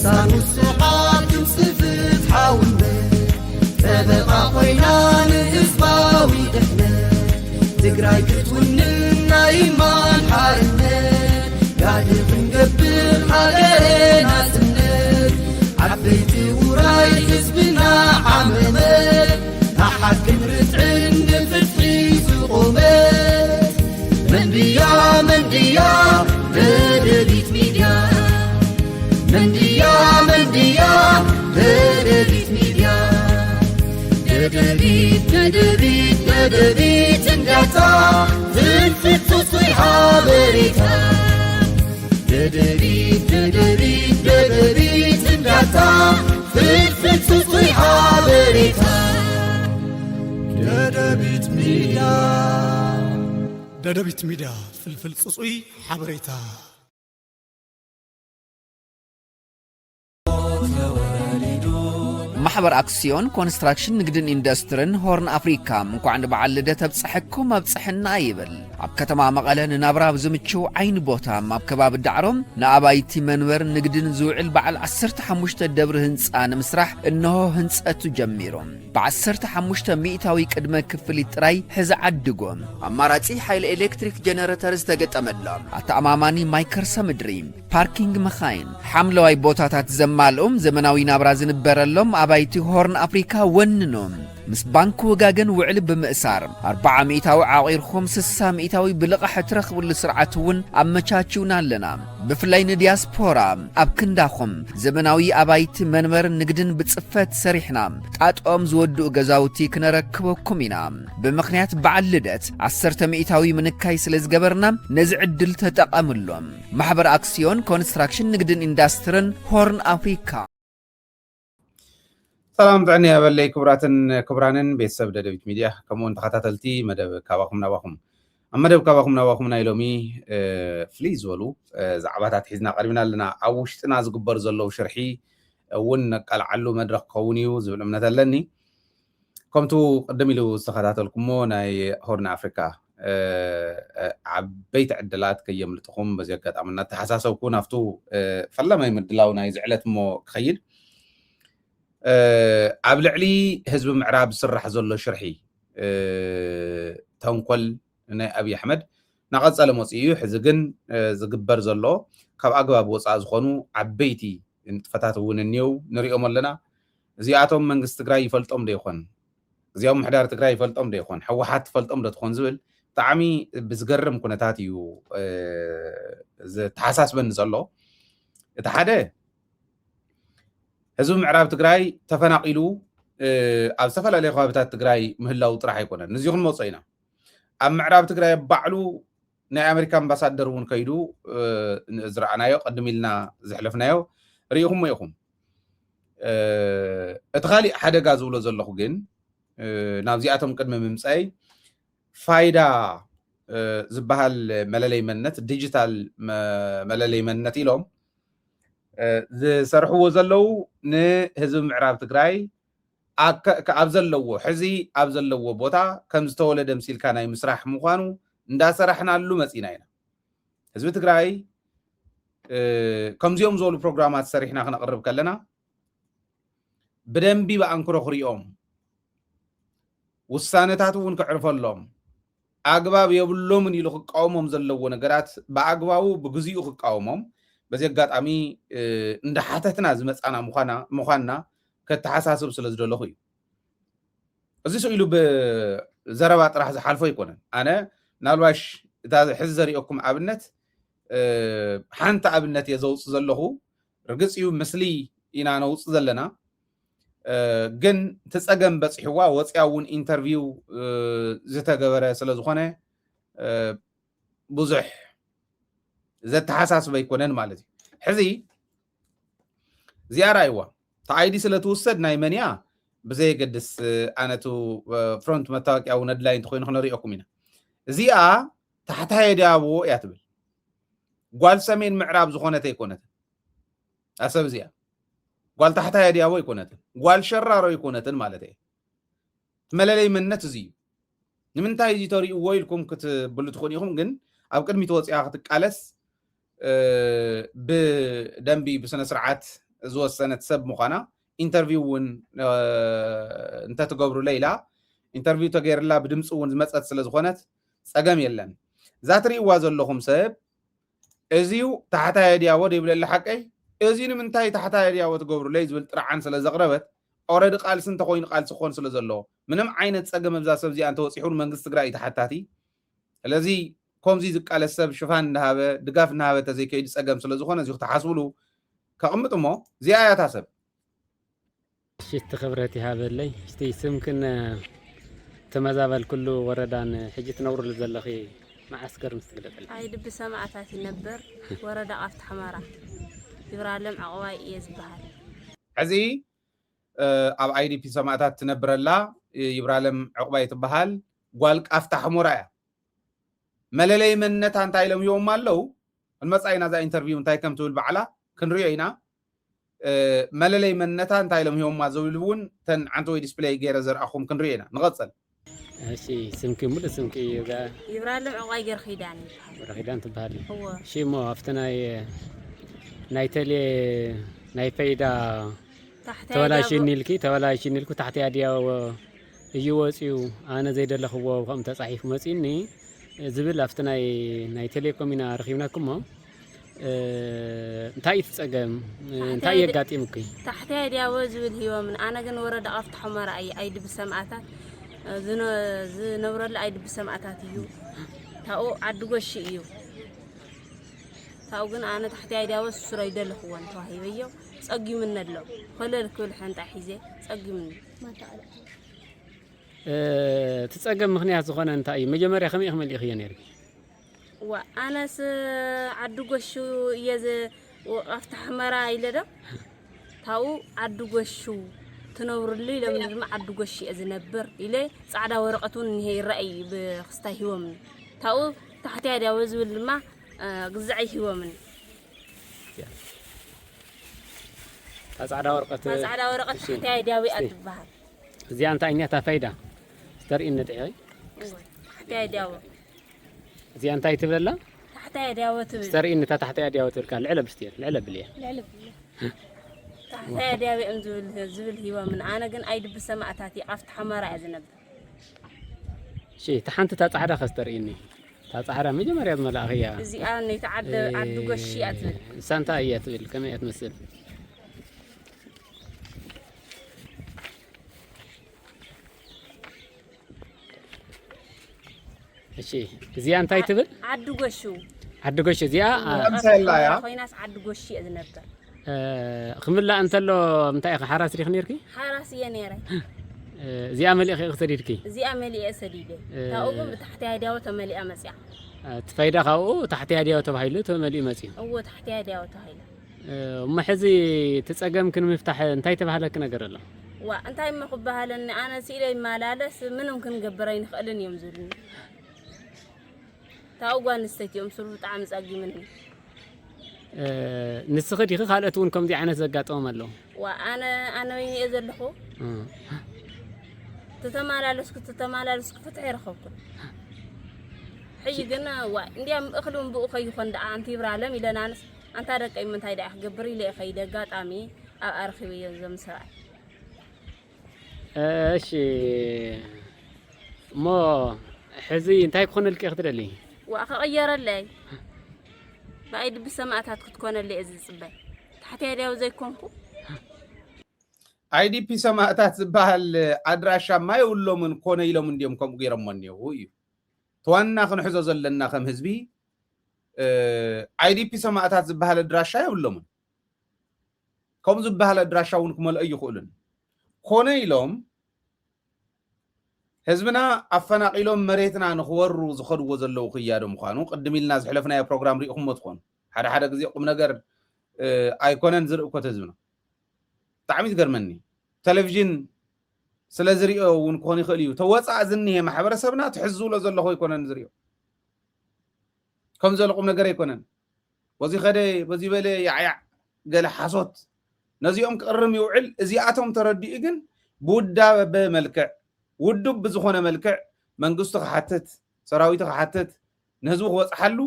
ሳኑ ስሓት ድምፂ ፍትሓውነት፣ ጠበቓ ኮይና ንህዝባዊ ድሕነት። ትግራይ ክትውንን ናይ ማን ሓርነት፣ ጋዲ ክንገብር ሃገረ ናፅነት። ዓበይቲ ውራይ ህዝብና ዓመመ፣ ንሓቅን ርትዕን ንፍትሒ ዝቆመት። መንድያ፣ መንድያ፣ ደደቢት ሚድያ። መንድያ፣ መንድያ፣ ደደቢት ሚድያ። ደደቢት፣ ደደቢት፣ ደደቢት እንዳታ፣ ፍትፍት ሱሱይ ሓበሬታ። ደደቢት፣ ደደቢት፣ ደደቢት እንዳታ፣ ፍትፍት ሱሱይ ሓበሬታ። ደደቢት ሚድያ። ደደቢት ሚድያ፣ ፍልፍል ጽጹይ ሓበሬታ። ማሕበር ኣክስዮን ኮንስትራክሽን ንግድን ኢንዱስትርን ሆርን ኣፍሪካ እንኳዕ ንበዓል ልደት ኣብፀሐኩም ኣብፀሐና ይብል። ኣብ ከተማ መቐለ ንናብራ ኣብ ዝምችው ዓይኒ ቦታ ኣብ ከባቢ ዳዕሮም ንኣባይቲ መንበር ንግድን ዝውዕል በዓል ዓሰርተ ሓሙሽተ ደብሪ ህንፃ ንምስራሕ እንሆ ህንፀቱ ጀሚሩ። ብ15 ሚእታዊ ቅድመ ክፍሊት ጥራይ ሕዚ ዓድጎ። ኣማራጺ ሓይሊ ኤሌክትሪክ ጀነረተር ዝተገጠመሎም፣ ኣተኣማማኒ ማይ ከርሰ ምድሪ፣ ፓርኪንግ መኻይን፣ ሓምለዋይ ቦታታት ዘማልኡም ዘመናዊ ናብራ ዝንበረሎም ኣባይቲ ሆርን ኣፍሪካ ወንኖም። ምስ ባንክ ወጋገን ውዕሊ ብምእሳር ኣርባዓ ሚእታዊ ዓቒርኩም ስሳ ሚእታዊ ብልቓሕ እትረኽብሉ ስርዓት እውን ኣመቻችውና ኣለና። ብፍላይ ንዲያስፖራ ኣብ ክንዳኹም ዘመናዊ ኣባይቲ መንበር ንግድን ብጽፈት ሰሪሕና ጣጥኦም ዝወድኡ ገዛውቲ ክነረክበኩም ኢና። ብምኽንያት በዓል ልደት ዓሰርተ ሚእታዊ ምንካይ ስለ ዝገበርና ነዚ ዕድል ተጠቐምሎም። ማሕበር ኣክስዮን ኮንስትራክሽን ንግድን ኢንዳስትርን ሆርን ኣፍሪካ። ሰላም ጥዕና ያበለይ ክቡራትን ክቡራንን ቤተሰብ ደደቢት ሚድያ፣ ከምኡውን ተኸታተልቲ መደብ ካባኹም ናባኹም። ኣብ መደብ ካባኹም ናባኹም ናይ ሎሚ፣ እ፣ ፍልይ ዝበሉ፣ እ፣ ዛዕባታት ሒዝና ቀሪብና ኣለና። ኣብ ውሽጥና ዝግበር ዘለዉ ሽርሒ እውን ነቃልዓሉ መድረኽ ክኸውን እዩ ዝብል እምነት ኣለኒ። ከምቱ ቅድም ኢሉ ዝተኸታተልኩሞ ናይ ሆርን ኣፍሪካ፣ እ፣ እ፣ ዓበይቲ ዕድላት ከየምልጥኹም በዚ ኣጋጣሚ እናተሓሳሰብኩ ናብቱ፣ እ፣ ፈላማይ ምድላው ናይዚ ዕለት እሞ ክኸይድ፣ እ፣ ኣብ ልዕሊ ህዝቢ ምዕራብ ዝስራሕ ዘሎ ሽርሒ፣ እ፣ ተንኮል ናይ ኣብይ ኣሕመድ እናቐጸለ መጺኡ እዩ። ሕዚ ግን፣ እ፣ ዝግበር ዘሎ ካብ ኣግባብ ወጻኢ ዝኾኑ ዓበይቲ ንጥፈታት እውን እኒው ንሪኦም ኣለና። እዚኣቶም መንግስቲ ትግራይ ይፈልጦም ዶ ይኾን? እዚኦም ምሕዳር ትግራይ ይፈልጦም ዶ ይኾን? ህወሓት ትፈልጦም ዶ ትኾን ዝብል ብጣዕሚ ብዝገርም ኩነታት እዩ፣ እ፣ ዝተሓሳስበኒ ዘሎ። እቲ ሓደ፣ ህዝቢ ምዕራብ ትግራይ ተፈናቒሉ፣ እ፣ ኣብ ዝተፈላለዩ ከባቢታት ትግራይ ምህላው ጥራሕ ኣይኮነን። ንዚ ክንመጾ ኢና። ኣብ ምዕራብ ትግራይ ባዕሉ ናይ ኣሜሪካ ኣምባሳደር እውን ከይዱ፣ እ፣ ዝረኣናዮ፣ ቅድም ኢልና ዘሕለፍናዮ ርኢኹሞ ኢኹም። እ፣ እቲ ካሊእ ሓደጋ ዝብሎ ዘለኹ ግን፣ እ፣ ናብዚኣቶም ቅድሚ ምምጻይ ፋይዳ፣ እ፣ ዝበሃል መለለይ መንነት፣ ዲጂታል መ-፣ መለለይ መንነት ኢሎም፣ እ፣ ዝሰርሕዎ ዘለዉ ንህዝቢ ምዕራብ ትግራይ ኣከ-፣ ከ-፣ ኣብ ዘለዎ፣ ሕዚ ኣብ ዘለዎ ቦታ ከም ዝተወለደ ምሲልካ ናይ ምስራሕ ምዃኑ እንዳሰራሕናሉ መጺና ኢና። ህዝቢ ትግራይ፣ እ፣ ከምዚኦም ዝበሉ ፕሮግራማት ሰሪሕና ክነቕርብ ከለና ብደንቢ ብኣንክሮ ክሪኦም፣ ውሳነታት እውን ከዕርፈሎም፣ ኣግባብ የብሎምን ኢሉ ክቃወሞም ዘለዎ ነገራት ብኣግባቡ ብግዚኡ ክቃወሞም በዚ ኣጋጣሚ፣ እ፣ እንዳሓተትና ዝመጻና ምዃና፣ ምዃንና ከተሓሳስብ ስለ ዝደለኹ እዩ። እዚ ስኢሉ ብዘረባ ጥራሕ ዝሓልፎ ኣይኮነን። ኣነ ምናልባሽ እታ ሕዚ ዘሪኦኩም ኣብነት፣ እ፣ ሓንቲ ኣብነት እየ ዘውጽእ ዘለኹ። ርግጽ እዩ፣ ምስሊ ኢና ነውጽእ ዘለና። እ፣ ግን እቲ ጸገም በጺሕዋ ወጽያ እውን ኢንተርቪው፣ እ፣ ዝተገበረ ስለ ዝኾነ፣ እ፣ ብዙሕ ዘተሓሳስብ ኣይኮነን ማለት እዩ። ሕዚ እዚኣ ረኣይዋ። እቲ ኣይዲ ስለ ትውሰድ ናይ መን እያ ብዘየገድስ፣ እ፣ ኣነቱ፣ እ፣ ፍሮንት መታወቂያ እውን ኣድላይ እንተኾይኑ ክነሪኦኩም ኢና። እዚኣ ታሕታይ ኣድያቦ እያ ትብል። ጓል ሰሜን ምዕራብ ዝኾነት ኣይኮነትን። ኣሰብ እዚኣ ጓል ታሕታይ ኣድያቦ ኣይኮነትን። ጓል ሸራሮ ኣይኮነትን ማለት እየ። እቲ መለለይ መንነት እዚ እዩ። ንምንታይ እዚ ተሪእዎ ኢልኩም ክትብሉ ትኽእሉ ኢኹም፣ ግን ኣብ ቅድሚት ወፂኣ ክትቃለስ፣ እ፣ ብደንቢ ብስነ ስርዓት፣ ዝወሰነት ሰብ ምዃና ኢንተርቪው እውን እንተትገብሩለ ኢላ ኢንተርቪው ተገይርላ ብድምፂ እውን ዝመፀት ስለዝኾነት ፀገም የለን። እዛ ትርእይዋ ዘለኹም ሰብ እዚዩ ታሕታይ ኣድያቦ ደይብለላ ሓቀይ እዚ ንምንታይ ታሕታይ ኣድያቦ ትገብሩለይ ዝብል ጥርዓን ስለ ዘቕረበት ኦረዲ ቃልሲ እንተኮይኑ ቃልሲ ክኾን ስለ ዘለዎ ምንም ዓይነት ፀገም ኣብዛ ሰብ እዚኣ እንተወፂሑ መንግስቲ ትግራይ እዩ ተሓታቲ። ስለዚ ከምዚ ዝቃለስ ሰብ ሽፋን እንዳሃበ ድጋፍ እናሃበ ተዘይከይዱ ፀገም ስለ ዝኾነ እዚ ክትሓስብሉ ከቕምጥ እሞ እዚኣ እያ እታ ሰብ። ሽቲ ክብረት ይሃበለይ። እስቲ ስምክን ተመዛበልኩሉ ወረዳን ሕጂ ትነብሩሉ ዘለኺ መዓስከር ምስ ትግለጸልና። ኣይድቢ ሰማእታት ይነብር ወረዳ ቃፍታ ሑመራ ይብራለም ዕቕባይ እየ ዝበሃል። ሕዚ ኣብ ኣይዲፒ ሰማእታት ትነብረላ ይብራለም ዕቕባይ ትበሃል ጓል ቃፍታ ሑመራ እያ። መለለይ መንነታ እንታይ ኢሎም ሂቦማ ኣለዉ? ክንመፃ ኢና እዛ ኢንተርቪው እንታይ ከም ትብል ባዕላ ክንሪኦ ኢና። መለለይ መንነታ እንታይ ኢሎም ሂቦማ ዝብል እውን ተን ዓንተወይ ዲስፕለይ ገይረ ዘርኣኹም ክንሪኦ ኢና። ንቐፅል። እሺ ስምኪ ሙሉእ ስምኪ ይብራ ይብራለም ዕቋይ ገር ኪዳን ይበሃል። ወረ ኪዳን ትበሃል። እወ እሺ እሞ ኣብቲ ናይ ናይ ቴሌ ናይ ፈይዳ ታሕታይ ተበላሽኒ ዳቦ- ኢልኪ ተበላሽኒ ኢልኩ ታሕቲ ኣድያቦ እዩ ወፂኡ ኣነ ዘይደለኽዎ ከምኡ ተፃሒፉ መፂኒ ዝብል ኣብቲ ናይ ናይ ቴሌኮም ኢና ረኺብናኩሞ። እንታይ እዩ እቲ ፀገም? እንታይ እዩ ኣጋጢሙኪ? ታሕታይ ኣድያቦ ዝብል ሂቦምን ኣነ ግን ወረዳ ቃፍታ ሑመራ እዩ ኣይድቢ ሰማእታት ዝነ- ዝነብረሉ ኣይድቢ ሰማእታት እዩ። ታኡ ዓዲ ጎሺ እዩ። ታኡ ግን ኣነ ታሕታይ ኣድያቦ ስሱር ኣይደለኽዎን ተዋሂበዮ ፀጊምኒ ኣሎ። ኮለል ክብል ሓንጣ ሒዘ ፀጊምኒ። እቲ ፀገም ምኽንያት ዝኾነ እንታይ እዩ? መጀመርያ ከመይ ኢኺ መሊእኽዮ ነይርኪ? ዋ ኣነስ ዓዲ ጎሹ እየ ዝ- ወ- ኣብቲ ሑመራ ኢለ ዶ ታኡ ዓዲ ጎሹ ትነብርሉ ኢሎምኒ ድማ ዓዲ ጎሹ እየ ዝነብር ኢለ ፃዕዳ ወረቐት እውን እኒሀ ይረኣይ ብክስታይ ሂቦምኒ። ታኡ ታሕቲ ኣድያቦ ዝብል ድማ ግዛዕ ሂቦምኒ። እታ ፃዕዳ ወረቐት እታ ፃዕዳ ወረቐት ታሕቲ ኣድያቦ እያ ትበሃል። እዚኣ እንታይ እኒኣ እታ ፈይዳ ዝተርእኒ ጥዒ ታሕቲ ኣድያቦ እዚኣ እንታይ ትብለላ? ታሕቲ ኣድያቦ ትብል ዝተርእኒ እታ ታሕቲ ኣድያቦ ትብል ካል ልዕለ ብስትር ልዕለ ብልየ ታሕቲ ኣድያቦ እዮም ዝብል ዝብል ሂቦምን ኣነ ግን ኣይድቢ ሰማእታት እዩ ኣብቲ ሓመራ እየ ዝነብር። እሺ እታ ሓንቲ እታ ፃዕዳ ከስተርእኒ እታ ፃዕዳ መጀመርያ ዝመላእኽያ እዚኣ ነይቲ ዓዲ ዓዲ ጎሺ እያ ትብል። እሳ እንታይ እያ ትብል? ከመይ እያ ትመስል? እሺ እዚኣ እንታይ ትብል? ዓዲ ጎሹ ዓዲ ጎሽ እዚኣ ኣ- ኣምሳላ እያ። ኮይናስ ዓዲ ጎሺ እየ ዝነብር። ክምላእ እንተሎ እንታይ ኢኺ ሓራስ ዲኺ ነርኪ? ሓራስ እየ ነይረ። እዚኣ መሊእኺ ኢኺ ሰዲድኪ? እዚኣ መሊአ ሰዲደ። ካብኡ ግን ብታሕቲ ኣድያቦ ተመሊኣ መፅያ። እቲ ፈይዳ ካብኡ ታሕቲ ኣድያቦ ተባሂሉ ተመሊኡ መፅዩ። እዎ ታሕቲ ኣድያቦ ተባሂሉ። እሞ ሕዚ እቲ ፀገም ክንምፍታሕ እንታይ ተባህለኪ ነገር ኣሎ? ዋ እንታይ እሞ ክበሃለኒ ኣነ ስኢለ ይመላለስ ምንም ክንገብር ኣይንኽእልን እዮም ዝብልኒ። ታኡ ጓል ኣንስተይቲ እዮም ስሩ ብጣዕሚ ፀጊምኒ። ንስኺ ዲኺ ካልኦት እውን ከምዚ ዓይነት ዘጋጠሞም ኣለዉ? ዋ ኣነ ኣነ ወይኒ እየ ዘለኹ። ተተማላለስኩ ተተማላለስኩ ፍትሒ ይረኸብኩ። ሕጂ ግን ዋ እንዲያም እኽሊ እውን ብኡ ከይኾን ደኣ ኣንቲ ይብራለም ኢለናንስ ኣንታ ደቀይ ምንታይ ደኣ ክገብር ኢለ እየ ከይደ ኣጋጣሚ ኣብ ኣረኺበዮ እዞም ሰብኣይ። እሺ እሞ ሕዚ እንታይ ክኾነልኪ ክትደሊ? ዋ ክቕየረለይ ብኣይ ድቢ ሰማእታት ክትኮነለይ እየ ዝፅበ። ታሕቲ ኣድያቦ ዘይኮንኩ ኣይዲፒ ሰማእታት ዝበሃል ኣድራሻ ማየብሎምን ኮነ ኢሎም እንዲዮም ከምኡ ገይሮሞ እኒው እዩ። ተዋና ክንሕዞ ዘለና ከም ህዝቢ ኣይዲፒ ሰማእታት ዝበሃል ኣድራሻ የብሎምን። ከምኡ ዝበሃል ኣድራሻ እውን ክመልኦ ይኽእሉን ኮነ ኢሎም ህዝብና ኣፈናቒሎም መሬትና ንክወሩ ዝኸድዎ ዘለዉ ክያዶ ምዃኑ ቅድም ኢልና ዝሕለፍናዮ ፕሮግራም ሪኢኹሞ ትኾኑ። ሓደ ሓደ ግዜ ቁም ነገር ኣይኮነን ዝርኢ እኮ ህዝብና። ብጣዕሚ ዝገርመኒ ቴሌቪዥን ስለ ዝሪኦ እውን ክኾን ይኽእል እዩ። ተወፃእ ዝኒሄ ማሕበረሰብና ትሕዝ ዝብሎ ዘለኹ ኣይኮነን ዝሪኦ። ከም ዘሎ ቁም ነገር ኣይኮነን። በዚ ኸደ በዚ በለ ያዕያዕ ገለ ሓሶት ነዚኦም ክቕርም ይውዕል። እዚኣቶም ተረዲኡ ግን ብውዳበ መልክዕ ውዱብ ብዝኾነ መልክዕ መንግስቱ ክሓትት ሰራዊቱ ክሓትት ንህዝቡ ክበፅሓሉ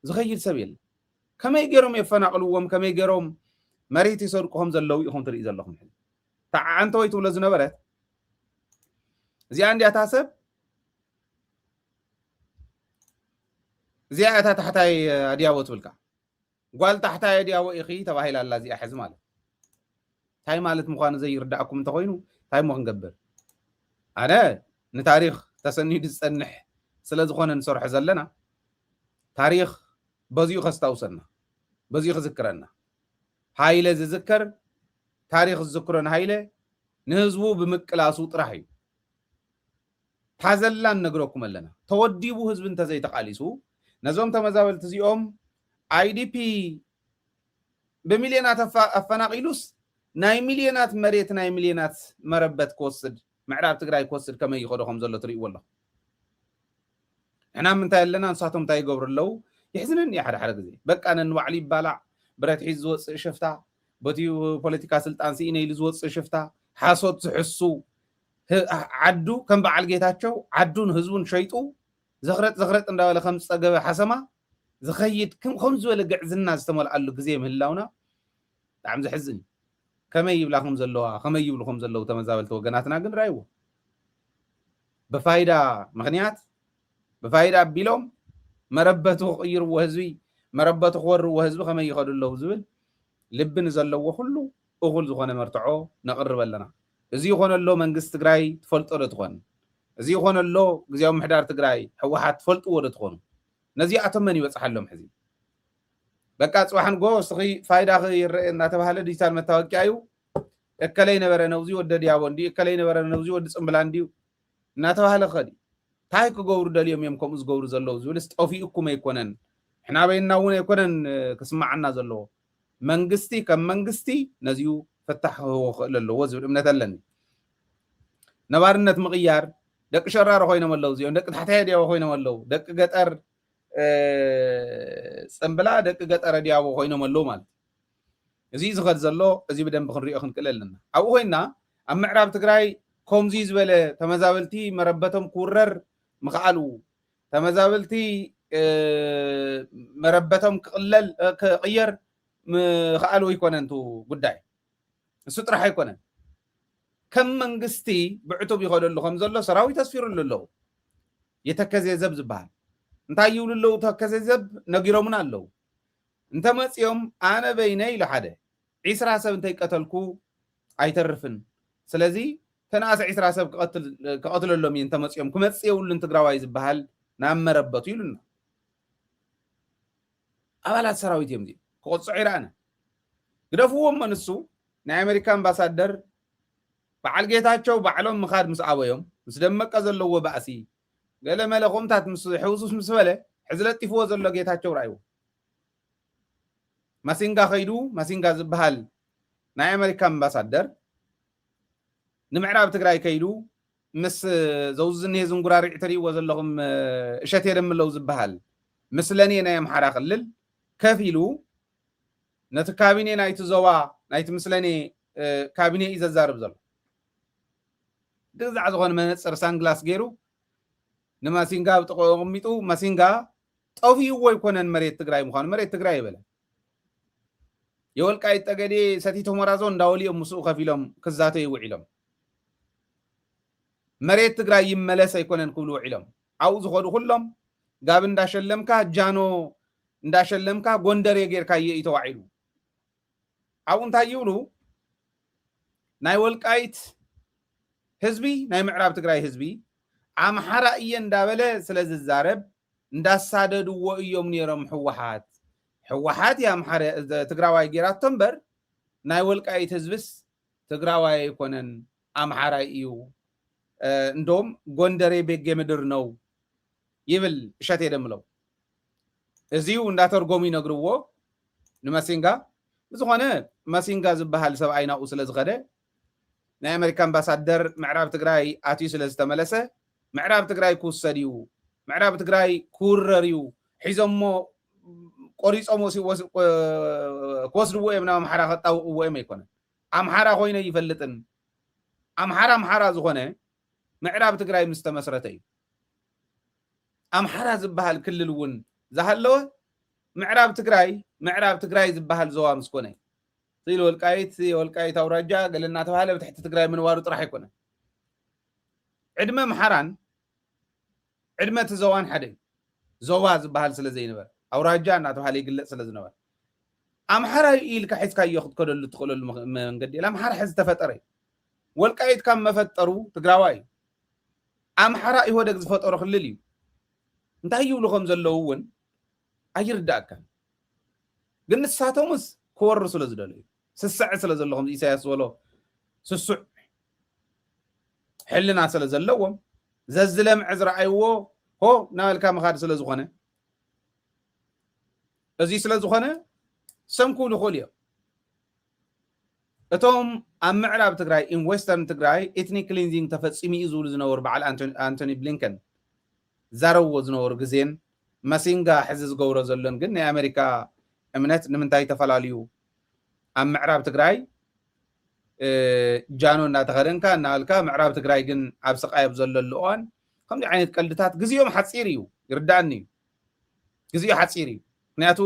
ዝኸይድ ሰብ የለን። ከመይ ገይሮም የፈናቕልዎም ከመይ ገይሮም መሬት ይሰርቁ ከም ዘለዉ ኢኹም ትርኢ ዘለኹም። ሕዚ ተዓዓንተ ወይ ትብሎ ዝነበረት እዚኣ እንዲያ እታ ሰብ፣ እዚኣ እታ ታሕታይ ኣድያቦ ትብልካ። ጓል ታሕታይ ኣድያቦ ኢኺ ተባሂላ ኣላ እዚኣ ሕዚ ማለት። እንታይ ማለት ምዃኑ ዘይርዳእኩም እንተኾይኑ እንታይ እሞ ክንገብር? ኣነ ንታሪኽ ተሰኒዱ ዝጸንሕ ስለ ዝኾነ ንሰርሖ ዘለና፣ ታሪኽ በዚኡ ከስታውሰና፣ በዚኡ ክዝክረና። ሃይለ ዝዝከር፣ ታሪኽ ዝዝክሮ ንሃይለ ንህዝቡ ብምቅላሱ ጥራሕ እዩ። ታዘላ ንነግረኩም ኣለና። ተወዲቡ ህዝቢ እንተዘይተቓሊሱ፣ ነዞም ተመዛበልቲ እዚኦም ኣይዲፒ ብሚልዮናት ኣፋ-፣ ኣፈናቒሉስ ናይ ሚልዮናት መሬት፣ ናይ ሚልዮናት መረበት ክወስድ፣ ምዕራብ ትግራይ ክወስድ ከመይ ይኸዶ ከም ዘሎ ትርእይዎ ኣለኹም። ንሕና ምንታይ ኣለና፣ ንሳቶም እንታይ ይገብሩ ኣለዉ? የሕዝነኒ እዩ ሓደ ሓደ ግዜ። በቃ ነንባዕሉ ይባላዕ፣ ብረት ሒዙ ዝወፅእ ሽፍታ፣ በቲ ፖለቲካ ስልጣን ስኢነ ኢሉ ዝወፅእ ሽፍታ፣ ሓሶት ዝሕሱ፣ ህ-፣ ዓዱ ከም በዓል ጌታቸው ዓዱን ህዝቡን ሸይጡ ዘኽረጥ ዘኽረጥ እንዳበለ ከም ዝፀገበ ሓሰማ ዝኸይድ ከም፣ ከም ዝበለ ግዕዝና ዝተመልኣሉ ግዜ ምህላውና ብጣዕሚ ዘሕዝን እዩ። ከመይ ይብላ ከም ዘለዋ፣ ከመይ ይብሉ ከም ዘለዉ ተመዛበልቲ ወገናትና ግን ራይዎ። ብፋይዳ ምኽንያት፣ ብፋይዳ ኣቢሎም መረበቱ ክቕይርዎ ህዝቢ፣ መረበቱ ክወርዎ ህዝቢ ከመይ ይኸዱ ኣለዉ ዝብል ልቢ ንዘለዎ ኩሉ እኹል ዝኾነ መርትዖ ነቕርብ ኣለና። እዚ ይኾነሎ መንግስቲ ትግራይ ትፈልጦ ዶ ትኾን? እዚ ይኾነሎ ግዝያዊ ምሕዳር ትግራይ ህወሓት ትፈልጥዎ ዶ ትኾኑ? ነዚኣቶም መን ይበፅሓሎም ሕዚ? በቃ ፅባሕ ንጎ እስኺ ፋይዳኺ ይረአ እናተባህለ ዲጂታል መታወቂያ እዩ። እከለይ ነበረ ነብዚ ወደ ዲያቦ እንዲ፣ እከለይ ነበረ ነብዚ ወዲ ፅምብላ እንዲዩ እናተባህለ ክኸድ እዩ። እንታይ ክገብሩ ደልዮም እዮም ከምኡ ዝገብሩ ዘለዉ ዝብልስ ጠፊኡኩም ኣይኮነን። ሕና በይንና እውን ኣይኮነን፣ እ፣ ክስማዓና ዘለዎ። መንግስቲ ከም መንግስቲ ነዚኡ ፍታሕ ክህቦ ክኽእል ኣለዎ ዝብል እምነት ኣለኒ። ነባርነት ምቕያር፣ ደቂ ሸራሮ ኮይኖም ኣለዉ፣ እዚኦም ደቂ ታሕታይ ኣድያቦ ኮይኖም ኣለዉ፣ ደቂ ገጠር፣ እ፣ ጽምብላ፣ ደቂ ገጠር ኣድያቦ ኮይኖም ኣለዉ ማለት እዩ። እዚ ዝኸድ ዘሎ፣ እዚ ብደንቢ ክንሪኦ ክንክእል ኣለና። ኣብኡ ኮይንና፣ ኣብ ምዕራብ ትግራይ ከምዚ ዝበለ ተመዛበልቲ መረበቶም ክውረር ምኽኣሉ፣ ተመዛበልቲ፣ እ፣ መረበቶም ክቕለል፣ እ፣ ክቕየር ምኽኣሉ ኣይኮነን እቲ ጉዳይ። እሱ ጥራሕ ኣይኮነን። ከም መንግስቲ ብዕቱብ ይኸደሉ ከም ዘሎ ሰራዊት ኣስፊሩሉ ኣለዉ። የተከዜ ዘብ ዝበሃል እንታይ ይብሉ ኣለዉ? ተከዜ ዘብ ነጊሮምና ኣለዉ። እንተመፅዮም ኣነ በይነይ ኢሉ ሓደ ዒስራ ሰብ እንተይቀተልኩ ኣይተርፍን። ስለዚ ተነኣሰ ዒስራ ሰብ ክቐትል-፣ ክቐትለሎም እየ እንተመፅኦም። ክመፅእ የብሉን ትግራዋይ ዝበሃል ናብ መረበቱ ኢሉና። ኣባላት ሰራዊት እዮም እዚኦም። ክቕፅዑ ይረኣና። ግደፍዎ እሞ ንሱ ናይ ኣሜሪካ ኣምባሳደር በዓል ጌታቸው ባዕሎም ምኻድ ምስ ኣበዮም፣ ምስ ደመቀ ዘለዎ ባእሲ፣ ገለ መለ ከምኡታት ምስ ሕውሱስ ምስ በለ፣ ሕዚ ለጢፍዎ ዘሎ ጌታቸው ረኣይዎ። ማሲንጋ ከይዱ፣ ማሲንጋ ዝበሃል ናይ ኣሜሪካ ኣምባሳደር ንምዕራብ ትግራይ ከይዱ ምስ ዘውዚ ዝኒሄ ዝንጉራሪዕ ትርእይዎ ዘለኹም፣ እ፣ እሸቴ ደምለው ዝበሃል ምስለኔ ናይ ኣምሓራ ክልል ከፊሉ ነቲ ካቢኔ ናይቲ ዞባ ናይቲ ምስለኔ፣ እ፣ ካቢኔ እዩ ዘዛርብ ዘሎ። ግዛዕ ዝኾነ መነፅር ሳንግላስ ገይሩ ንማሲንጋ ኣብ ጥቕኡ ኣቐሚጡ፣ ማሲንጋ ጠፊእዎ ኣይኮነን መሬት ትግራይ ምዃኑ፣ መሬት ትግራይ ይበለ። የወልቃይት ጠገዴ ሰቲት ሁመራ ዞን እንዳበሉ እዮም ምስኡ ከፊሎም ክዛተዩ ውዒሎም። መሬት ትግራይ ይመለስ ኣይኮነን ክብሉ ውዒሎም። ኣብኡ ዝኸዱ ኩሎም ጋብ እንዳሸለምካ፣ ጃኖ እንዳሸለምካ፣ ጎንደሬ ጌርካዮ እዩ ተዋዒሉ። ኣብኡ እንታይ ይብሉ? ናይ ወልቃይት ህዝቢ፣ ናይ ምዕራብ ትግራይ ህዝቢ ኣምሓራ እየ እንዳበለ ስለ ዝዛረብ እንዳሳደድዎ እዮም ነይሮም ህወሓት። ህወሓት እያ ኣምሓራ፣ ትግራዋይ ጌራቶ እምበር ናይ ወልቃይት ህዝብስ ትግራዋይ ኣይኮነን፣ ኣምሓራይ እዩ። እ፣ እንደውም ጎንደሬ ቤጌ ምድር ነው ይብል እሸቴ ደምለው። እዚው እንዳተርጎሙ ይነግርዎ ንመሲንጋ። ብዝኾነ መሲንጋ ዝበሃል ሰብኣይ ናብኡ ስለ ዝኸደ ናይ ኣሜሪካ ኣምባሳደር ምዕራብ ትግራይ ኣትዩ ስለ ዝተመለሰ ምዕራብ ትግራይ ክውሰድ እዩ፣ ምዕራብ ትግራይ ክውረር እዩ፣ ሒዞሞ ቆሪጾም ወሲ-፣ ወስ-፣ ክወስድዎ እዮም፣ ናብ ኣምሓራ ከጣውቕዎ እዮም ኣይኮነን። ኣምሓራ ኮይነ ይፈልጥን ኣምሓራ ኣምሓራ ዝኾነ ምዕራብ ትግራይ ምስ ተመስረተ እዩ። ኣምሓራ ዝበሃል ክልል እውን ዝሃለወ ምዕራብ ትግራይ፣ ምዕራብ ትግራይ ዝበሃል ዞባ ምስ ኮነ እዩ። ስኢል ወልቃይት፣ የወልቃይት ኣውራጃ ገለ እናተባሃለ ብትሕቲ ትግራይ ምንባሩ ጥራሕ ኣይኮነን። ዕድመ ኣምሓራን ዕድመ እቲ ዞባን ሓደ እዩ። ዞባ ዝበሃል ስለ ዘይነበረ፣ ኣውራጃ እናተባሃለ ይግለጽ ስለ ዝነበረ፣ ኣምሓራ እዩ ኢልካ ሒዝካዮ ክትከደሉ ትኽእለሉ መ-፣ መንገዲ የለ። ኣምሓራ ሕዚ ተፈጠረ እዩ። ወልቃይት ካብ መፈጠሩ ትግራዋይ እዩ። ኣምሓራ ኢህወደግ ዝፈጠሮ ክልል እዩ። እንታይ ይብሉ ከም ዘለዉ እውን ኣይርዳእካን። ግን ንሳቶምስ ክወሩ ስለ ዝደለዩ፣ ስስዕ ስለ ዘሎ፣ ከምዚ ኢሳያስ ዝበሎ ስሱዕ ሕልና ስለ ዘለዎም፣ ዘዝለምዐ ዝረኣይዎ ሆ እናበልካ ምኻድ ስለ ዝኾነ፣ እዚ ስለ ዝኾነ ሰም ክብሉ ይኽእሉ እዮም። እቶም ኣብ ምዕራብ ትግራይ፣ ኢን ዌስተርን ትግራይ ኤትኒክ ክሊንዚንግ ተፈጺሙ እዩ ዝብሉ ዝነበሩ በዓል ኣንቶኒ፣ ኣንቶኒ ብሊንከን ዛረብዎ ዝነበሩ ግዜን፣ ማሲንጋ ሕዚ ዝገብሮ ዘሎን ግን ናይ ኣሜሪካ እምነት ንምንታይ ተፈላልዩ? ኣብ ምዕራብ ትግራይ፣ እ፣ ጃኖ እናተኸደንካ እናበልካ፣ ምዕራብ ትግራይ ግን ኣብ ስቃይ ኣብ ዘለሉ እዋን ከምዚ ዓይነት ቀልድታት፣ ግዜኦም ሓጺር እዩ፣ ይርዳእኒ እዩ። ግዜኡ ሓጺር እዩ። ምክንያቱ፣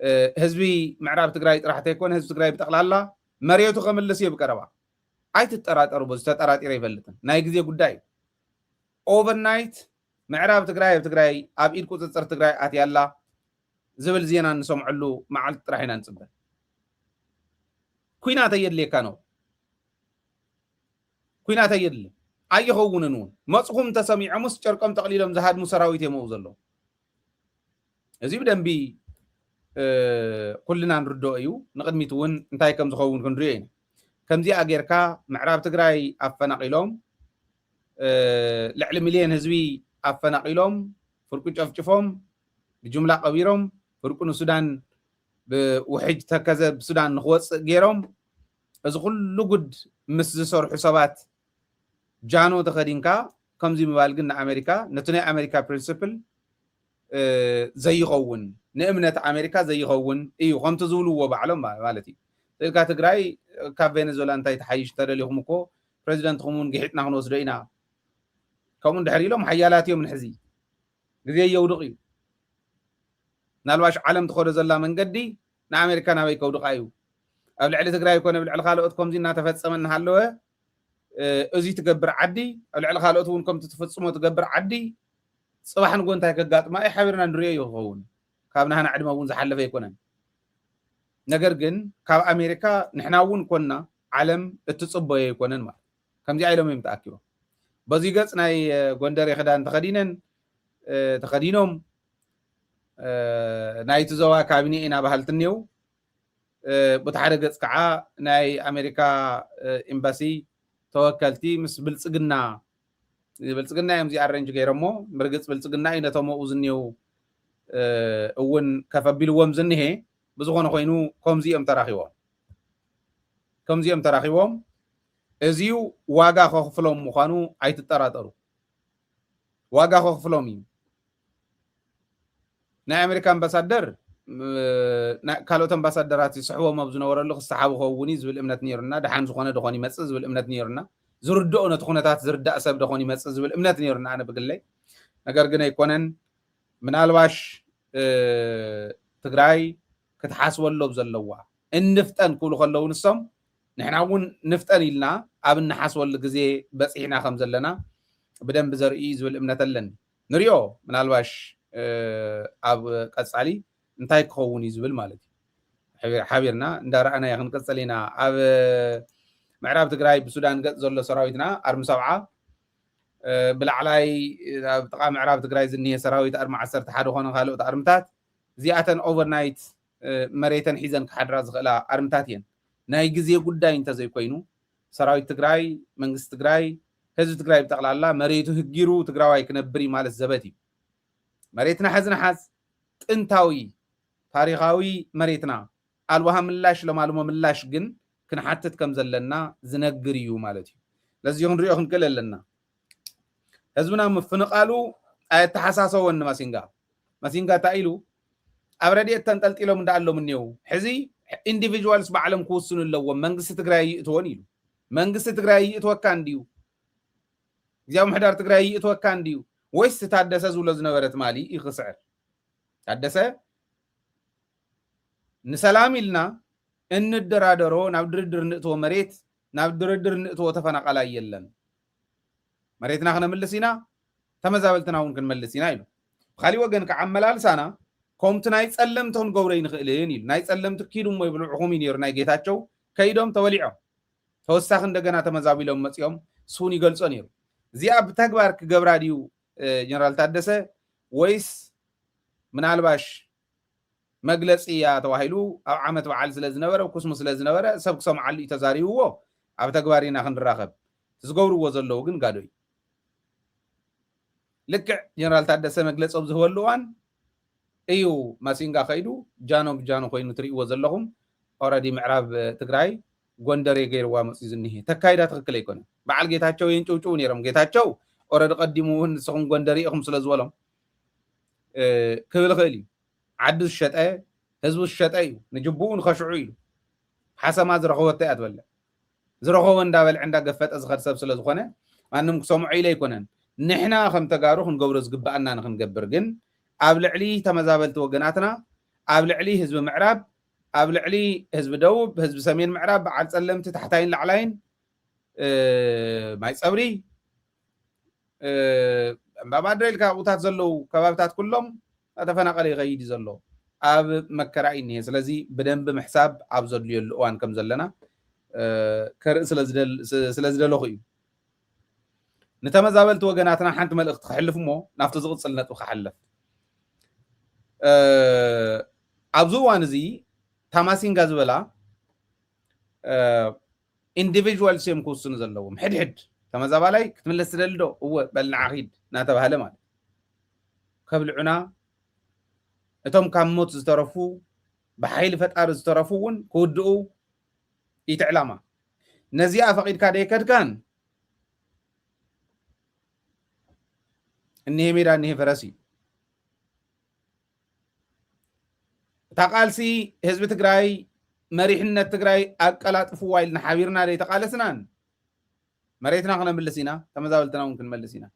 እ፣ ህዝቢ ምዕራብ ትግራይ ጥራሕ ተይኮነ፣ ህዝቢ ትግራይ ብጠቕላላ መሬቱ ከምልስ እዩ ብቀረባ። ኣይትጠራጠሩ፣ በዚ ተጠራጢረ ኣይፈልጥን። ናይ ግዜ ጉዳይ እዩ። ኦቨርናይት ምዕራብ ትግራይ ኣብ ትግራይ፣ ኣብ ኢድ ቁፅፅር ትግራይ ኣትያ ኣላ ዝብል ዜና እንሰምዐሉ መዓልቲ ጥራሕ ኢና ንፅበ። ኩናት ኣየድልየካ ነው። ኩናት ኣየድልን። ኣይኸውንን እውን። መፅኹም ተሰሚዖምስ ጨርቆም ጠቕሊሎም ዝሃድሙ ሰራዊት እዮም ኣብኡ ዘለዉ። እዚ ብደንቢ፣ እ፣ ኩልና ንርድኦ እዩ። ንቕድሚት እውን እንታይ ከም ዝኸውን ክንሪኦ ኢና። ከምዚኣ ጌርካ ምዕራብ ትግራይ ኣፈናቒሎም፣ እ፣ ልዕሊ ሚልዮን ህዝቢ ኣፈናቒሎም፣ ፍርቁ ጨፍጭፎም፣ ብጅምላ ቀቢሮም፣ ፍርቁ ንሱዳን ብውሕጅ ተከዘ ብሱዳን ንክወፅእ ገይሮም፣ እዚ ኩሉ ጉድ ምስ ዝሰርሑ ሰባት ጃኖ ተኸዲንካ ከምዚ ምባል ግን ንኣሜሪካ፣ ነቲ ናይ ኣሜሪካ ፕሪንስፕል፣ እ፣ ዘይኸውን፣ ንእምነት ኣሜሪካ ዘይኸውን እዩ፣ ከምቲ ዝብልዎ ባዕሎም ማ-፣ ማለት እዩ። ስእልካ ትግራይ ካብ ቬኔዙዌላ እንታይ ተሓይሽ እንተደሊኹም እኮ ፕሬዚደንትኹም እውን ግሒጥና ክንወስዶ ኢና። ከምኡ እንድሕር ኢሎም ሓያላት እዮም ንሕዚ። ግዜ የውድቕ እዩ። ምናልባሽ ዓለም ትኸዶ ዘላ መንገዲ ንኣሜሪካ ናበይ ከውድቓ እዩ? ኣብ ልዕሊ ትግራይ ኮነ ኣብ ልዕሊ ካልኦት ከምዚ እናተፈጸመ እናሃለወ፣ እ፣ እዚ ትገብር ዓዲ፣ ኣብ ልዕሊ ካልኦት እውን ከምቲ ትፍጽሞ ትገብር ዓዲ፣ ጽባሕ ንጎ እንታይ ከጋጥማ እዩ? ሓቢርና ንሪኦ እዩ ክኸውን። ካብ ናህና ዕድመ እውን ዝሓለፈ ኣይኮነን። ነገር ግን ካብ ኣሜሪካ ንሕና እውን ኮንና ዓለም እትጽበዮ ኣይኮነን ማለት። ከምዚኣ ኢሎም እዮም ተኣኪቦም። በዚ ገጽ ናይ፣ እ፣ ጎንደሬ ክዳን ተኸዲነን፣ እ፣ ተኸዲኖም፣ እ፣ ናይቲ ዞባ ካቢኔ ኢና በሃልቲ እኔው። እ፣ በቲ ሓደ ገጽ ከዓ ናይ ኣሜሪካ፣ እ፣ ኤምባሲ ተወከልቲ ምስ ብልጽግና፣ ብልጽግና እዮም እዚ ኣሬንጅ ገይሮሞ። ብርግጽ ብልጽግና እዩ ነቶም ኣብኡ ዝኔው፣ እ፣ እውን ከፍ ኣቢልዎም ዝንሄ። ብዝኾነ ኮይኑ ከምዚ እዮም ተራኺቦም። ከምዚ እዮም ተራኺቦም። እዚዩ ዋጋ ከኽፍሎም ምዃኑ ኣይትጠራጠሩ። ዋጋ ከኽፍሎም እዩ። ናይ ኣሜሪካ ኣምባሳደር፣ ም-፣ ናይ ካልኦት ኣምባሳደራት ይስሕቦም ኣብ ዝነበረሉ ክሰሓቡ ከውን እዩ ዝብል እምነት ነይሩና። ደሓን ዝኾነ ደኾን ይመጽእ ዝብል እምነት ነይሩና። ዝርድኦ ነቲ ኩነታት ዝርዳእ ሰብ ደኾን ይመጽእ ዝብል እምነት ነይሩና ኣነ ብግለይ። ነገር ግን ኣይኮነን። ምናልባሽ፣ እ፣ ትግራይ ክትሓስበሎም ዘለዋ። እንፍጠን ክብሉ ከለዉ ንሶም፣ ንሕና እውን ንፍጠን ኢልና ኣብ እንሓስበሉ ግዜ በጺሕና ከም ዘለና ብደንቢ ዘርኢ እዩ ዝብል እምነት ኣለኒ። ንሪኦ፣ ምናልባሽ፣ እ፣ ኣብ ቀጻሊ እንታይ ክኸውን እዩ ዝብል ማለት እዩ። ሓቢር-፣ ሓቢርና እንዳረኣናዮ ክንቅጽል ኢና። ኣብ ምዕራብ ትግራይ ብሱዳን ገጽ ዘሎ ሰራዊትና ኣርሚ ሰብዓ፣ እ፣ ብላዕላይ ኣብ ጥቓ ምዕራብ ትግራይ ዝኒሄ ሰራዊት ኣርሚ ዓሰርተ ሓደ ኮነ ካልኦት ኣርምታት፣ እዚኣተን ኦቨርናይት፣ እ፣ መሬተን ሒዘን ክሓድራ ዝኽእላ ኣርምታት እየን። ናይ ግዜ ጉዳይ እንተዘይኮይኑ፣ ሰራዊት ትግራይ፣ መንግስቲ ትግራይ፣ ህዝቢ ትግራይ ብጠቕላላ መሬቱ ህጊሩ ትግራዋይ ክነብር እዩ ማለት ዘበት እዩ። መሬትና ሕዚ ንሓዝ፣ ጥንታዊ ታሪኻዊ መሬትና፣ ኣልዋሃ ምላሽ ለማልሞ ምላሽ ግን ክንሓትት ከም ዘለና ዝነግር እዩ ማለት እዩ። ነዚ ክንሪኦ ክንክእል ኣለና። ህዝብና ምፍንቓሉ ኣየተሓሳሰቦን ንማሲንጋ። ማሲንጋ እንታይ ኢሉ? ኣብ ረድኤት ተንጠልጢሎም እንዳኣሎም እኒው። ሕዚ ኢንዲቪጁዋልስ ባዕሎም ክውስኑ ኣለዎም፣ መንግስቲ ትግራይ ይእትዎን ኢሉ። መንግስቲ ትግራይ ይእትወካ እንድዩ? ግዜያዊ ምሕዳር ትግራይ ይእትወካ እንድዩ? ወይስ ታደሰ ዝብሎ ዝነበረ ትማሊ እዩ ክስዕር? ታደሰ ንሰላም ኢልና እንደራደሮ፣ ናብ ድርድር ንእትዎ መሬት፣ ናብ ድርድር ንእትዎ ተፈናቃላይ የለን። መሬትና ክነምልስ ኢና፣ ተመዛበልትና እውን ክንመልስ ኢና ኢሉ። ብካሊእ ወገን ከዓ ኣመላልሳና ከምቲ ናይ ጸለምቲ ክንገብሮ ይንኽእልን ኢሉ። ናይ ጸለምቲ ኪዱ እሞ ይብልዕኹም እዩ ነይሩ ናይ ጌታቸው። ከይዶም ተወሊዖም። ተወሳኺ እንደገና ተመዛቢሎም መጺኦም ስውን ይገልጾ ነይሩ። እዚኣ ብተግባር ክገብራ ድዩ ጀነራል ታደሰ ወይስ ምናልባሽ መግለጺ እያ ተባሂሉ ኣብ ዓመት በዓል ስለ ዝነበረ ኩስሙ ስለ ዝነበረ ሰብ ክሰምዓሉ እዩ ተዛሪብዎ። ኣብ ተግባር ኢና ክንራኸብ። ዝገብርዎ ዘለዉ ግን ጋዶ እዩ። ልክዕ ጀነራል ታደሰ መግለጺ ኣብ ዝህበሉ እዋን እዩ ማሲንጋ ከይዱ ጃኖ ብጃኖ ኮይኑ ትርእይዎ ዘለኹም። ኦረዲ ምዕራብ ትግራይ ጎንደር የገይርዋ መፅዩ ዝኒሄ ተካይዳ ትክክል ኣይኮነ። በዓል ጌታቸው የንጭውጭው ነይሮም። ጌታቸው ኦረዲ ቀዲሙ እውን ንስኹም ጎንደር ኢኹም ስለ ዝበሎም ክብል ክእል እዩ። ዓዲ ዝሸጠ ህዝቡ ዝሸጠ እዩ። ንጅብኡ ንኸሽዑ ኢሉ ሓሰማ ዝረኸበቶ እያ ትበልዕ። ዝረኸቦ እንዳበልዐ እንዳገፈጠ ዝኸድ ሰብ ስለ ዝኾነ ማንም ክሰምዖ ኢለ ኣይኮነን። ንሕና ከም ተጋሩ ክንገብሮ ዝግብኣና ንክንገብር ግን ኣብ ልዕሊ ተመዛበልቲ ወገናትና፣ ኣብ ልዕሊ ህዝቢ ምዕራብ፣ ኣብ ልዕሊ ህዝቢ ደቡብ፣ ህዝቢ ሰሜን ምዕራብ፣ በዓል ጸለምቲ ታሕታይን ላዕላይን፣ ማይ ጸብሪ፣ እምባ ማድረ ኢልካ ኣብኡታት ዘለዉ ከባብታት ኩሎም እናተፈናቐለ ይኸይድ እዩ ዘሎ። ኣብ መከራ እዩ እኒሄ። ስለዚ ብደንቢ ምሕሳብ ኣብ ዘድልየሉ እዋን ከም ዘለና ከርኢ ስለ ዝደለኹ እዩ። ንተመዛበልቲ ወገናትና ሓንቲ መልእኽቲ ክሕልፍ እሞ ናብቲ ዝቕፅል ነጥቢ ክሓልፍ። ኣብዚ እዋን እዚ ታማሲንጋ ዝበላ ኢንዲቪጁዋልስ እዮም ክውስኑ ዘለዎም። ሕድሕድ ተመዛባላይ ክትምለስ ትደሊ ዶ? እወ በል ንዓ ኺድ እናተባህለ ማለት ከብልዑና፣ እቶም ካብ ሞት ዝተረፉ ብሓይሊ ፈጣሪ ዝተረፉ እውን ክውድኡ ኢቲ ዕላማ። ነዚኣ ፈቒድካ ደይከድካን እኒሄ ሜዳ እኒሄ ፈረስ እዩ። እታ ቃልሲ ህዝቢ ትግራይ መሪሕነት ትግራይ ኣቀላጥፍዋ ኢልና ሓቢርና ደይተቃለስናን መሬትና ክነምልስ ኢና፣ ተመዛበልትና እውን ክንመልስ ኢና።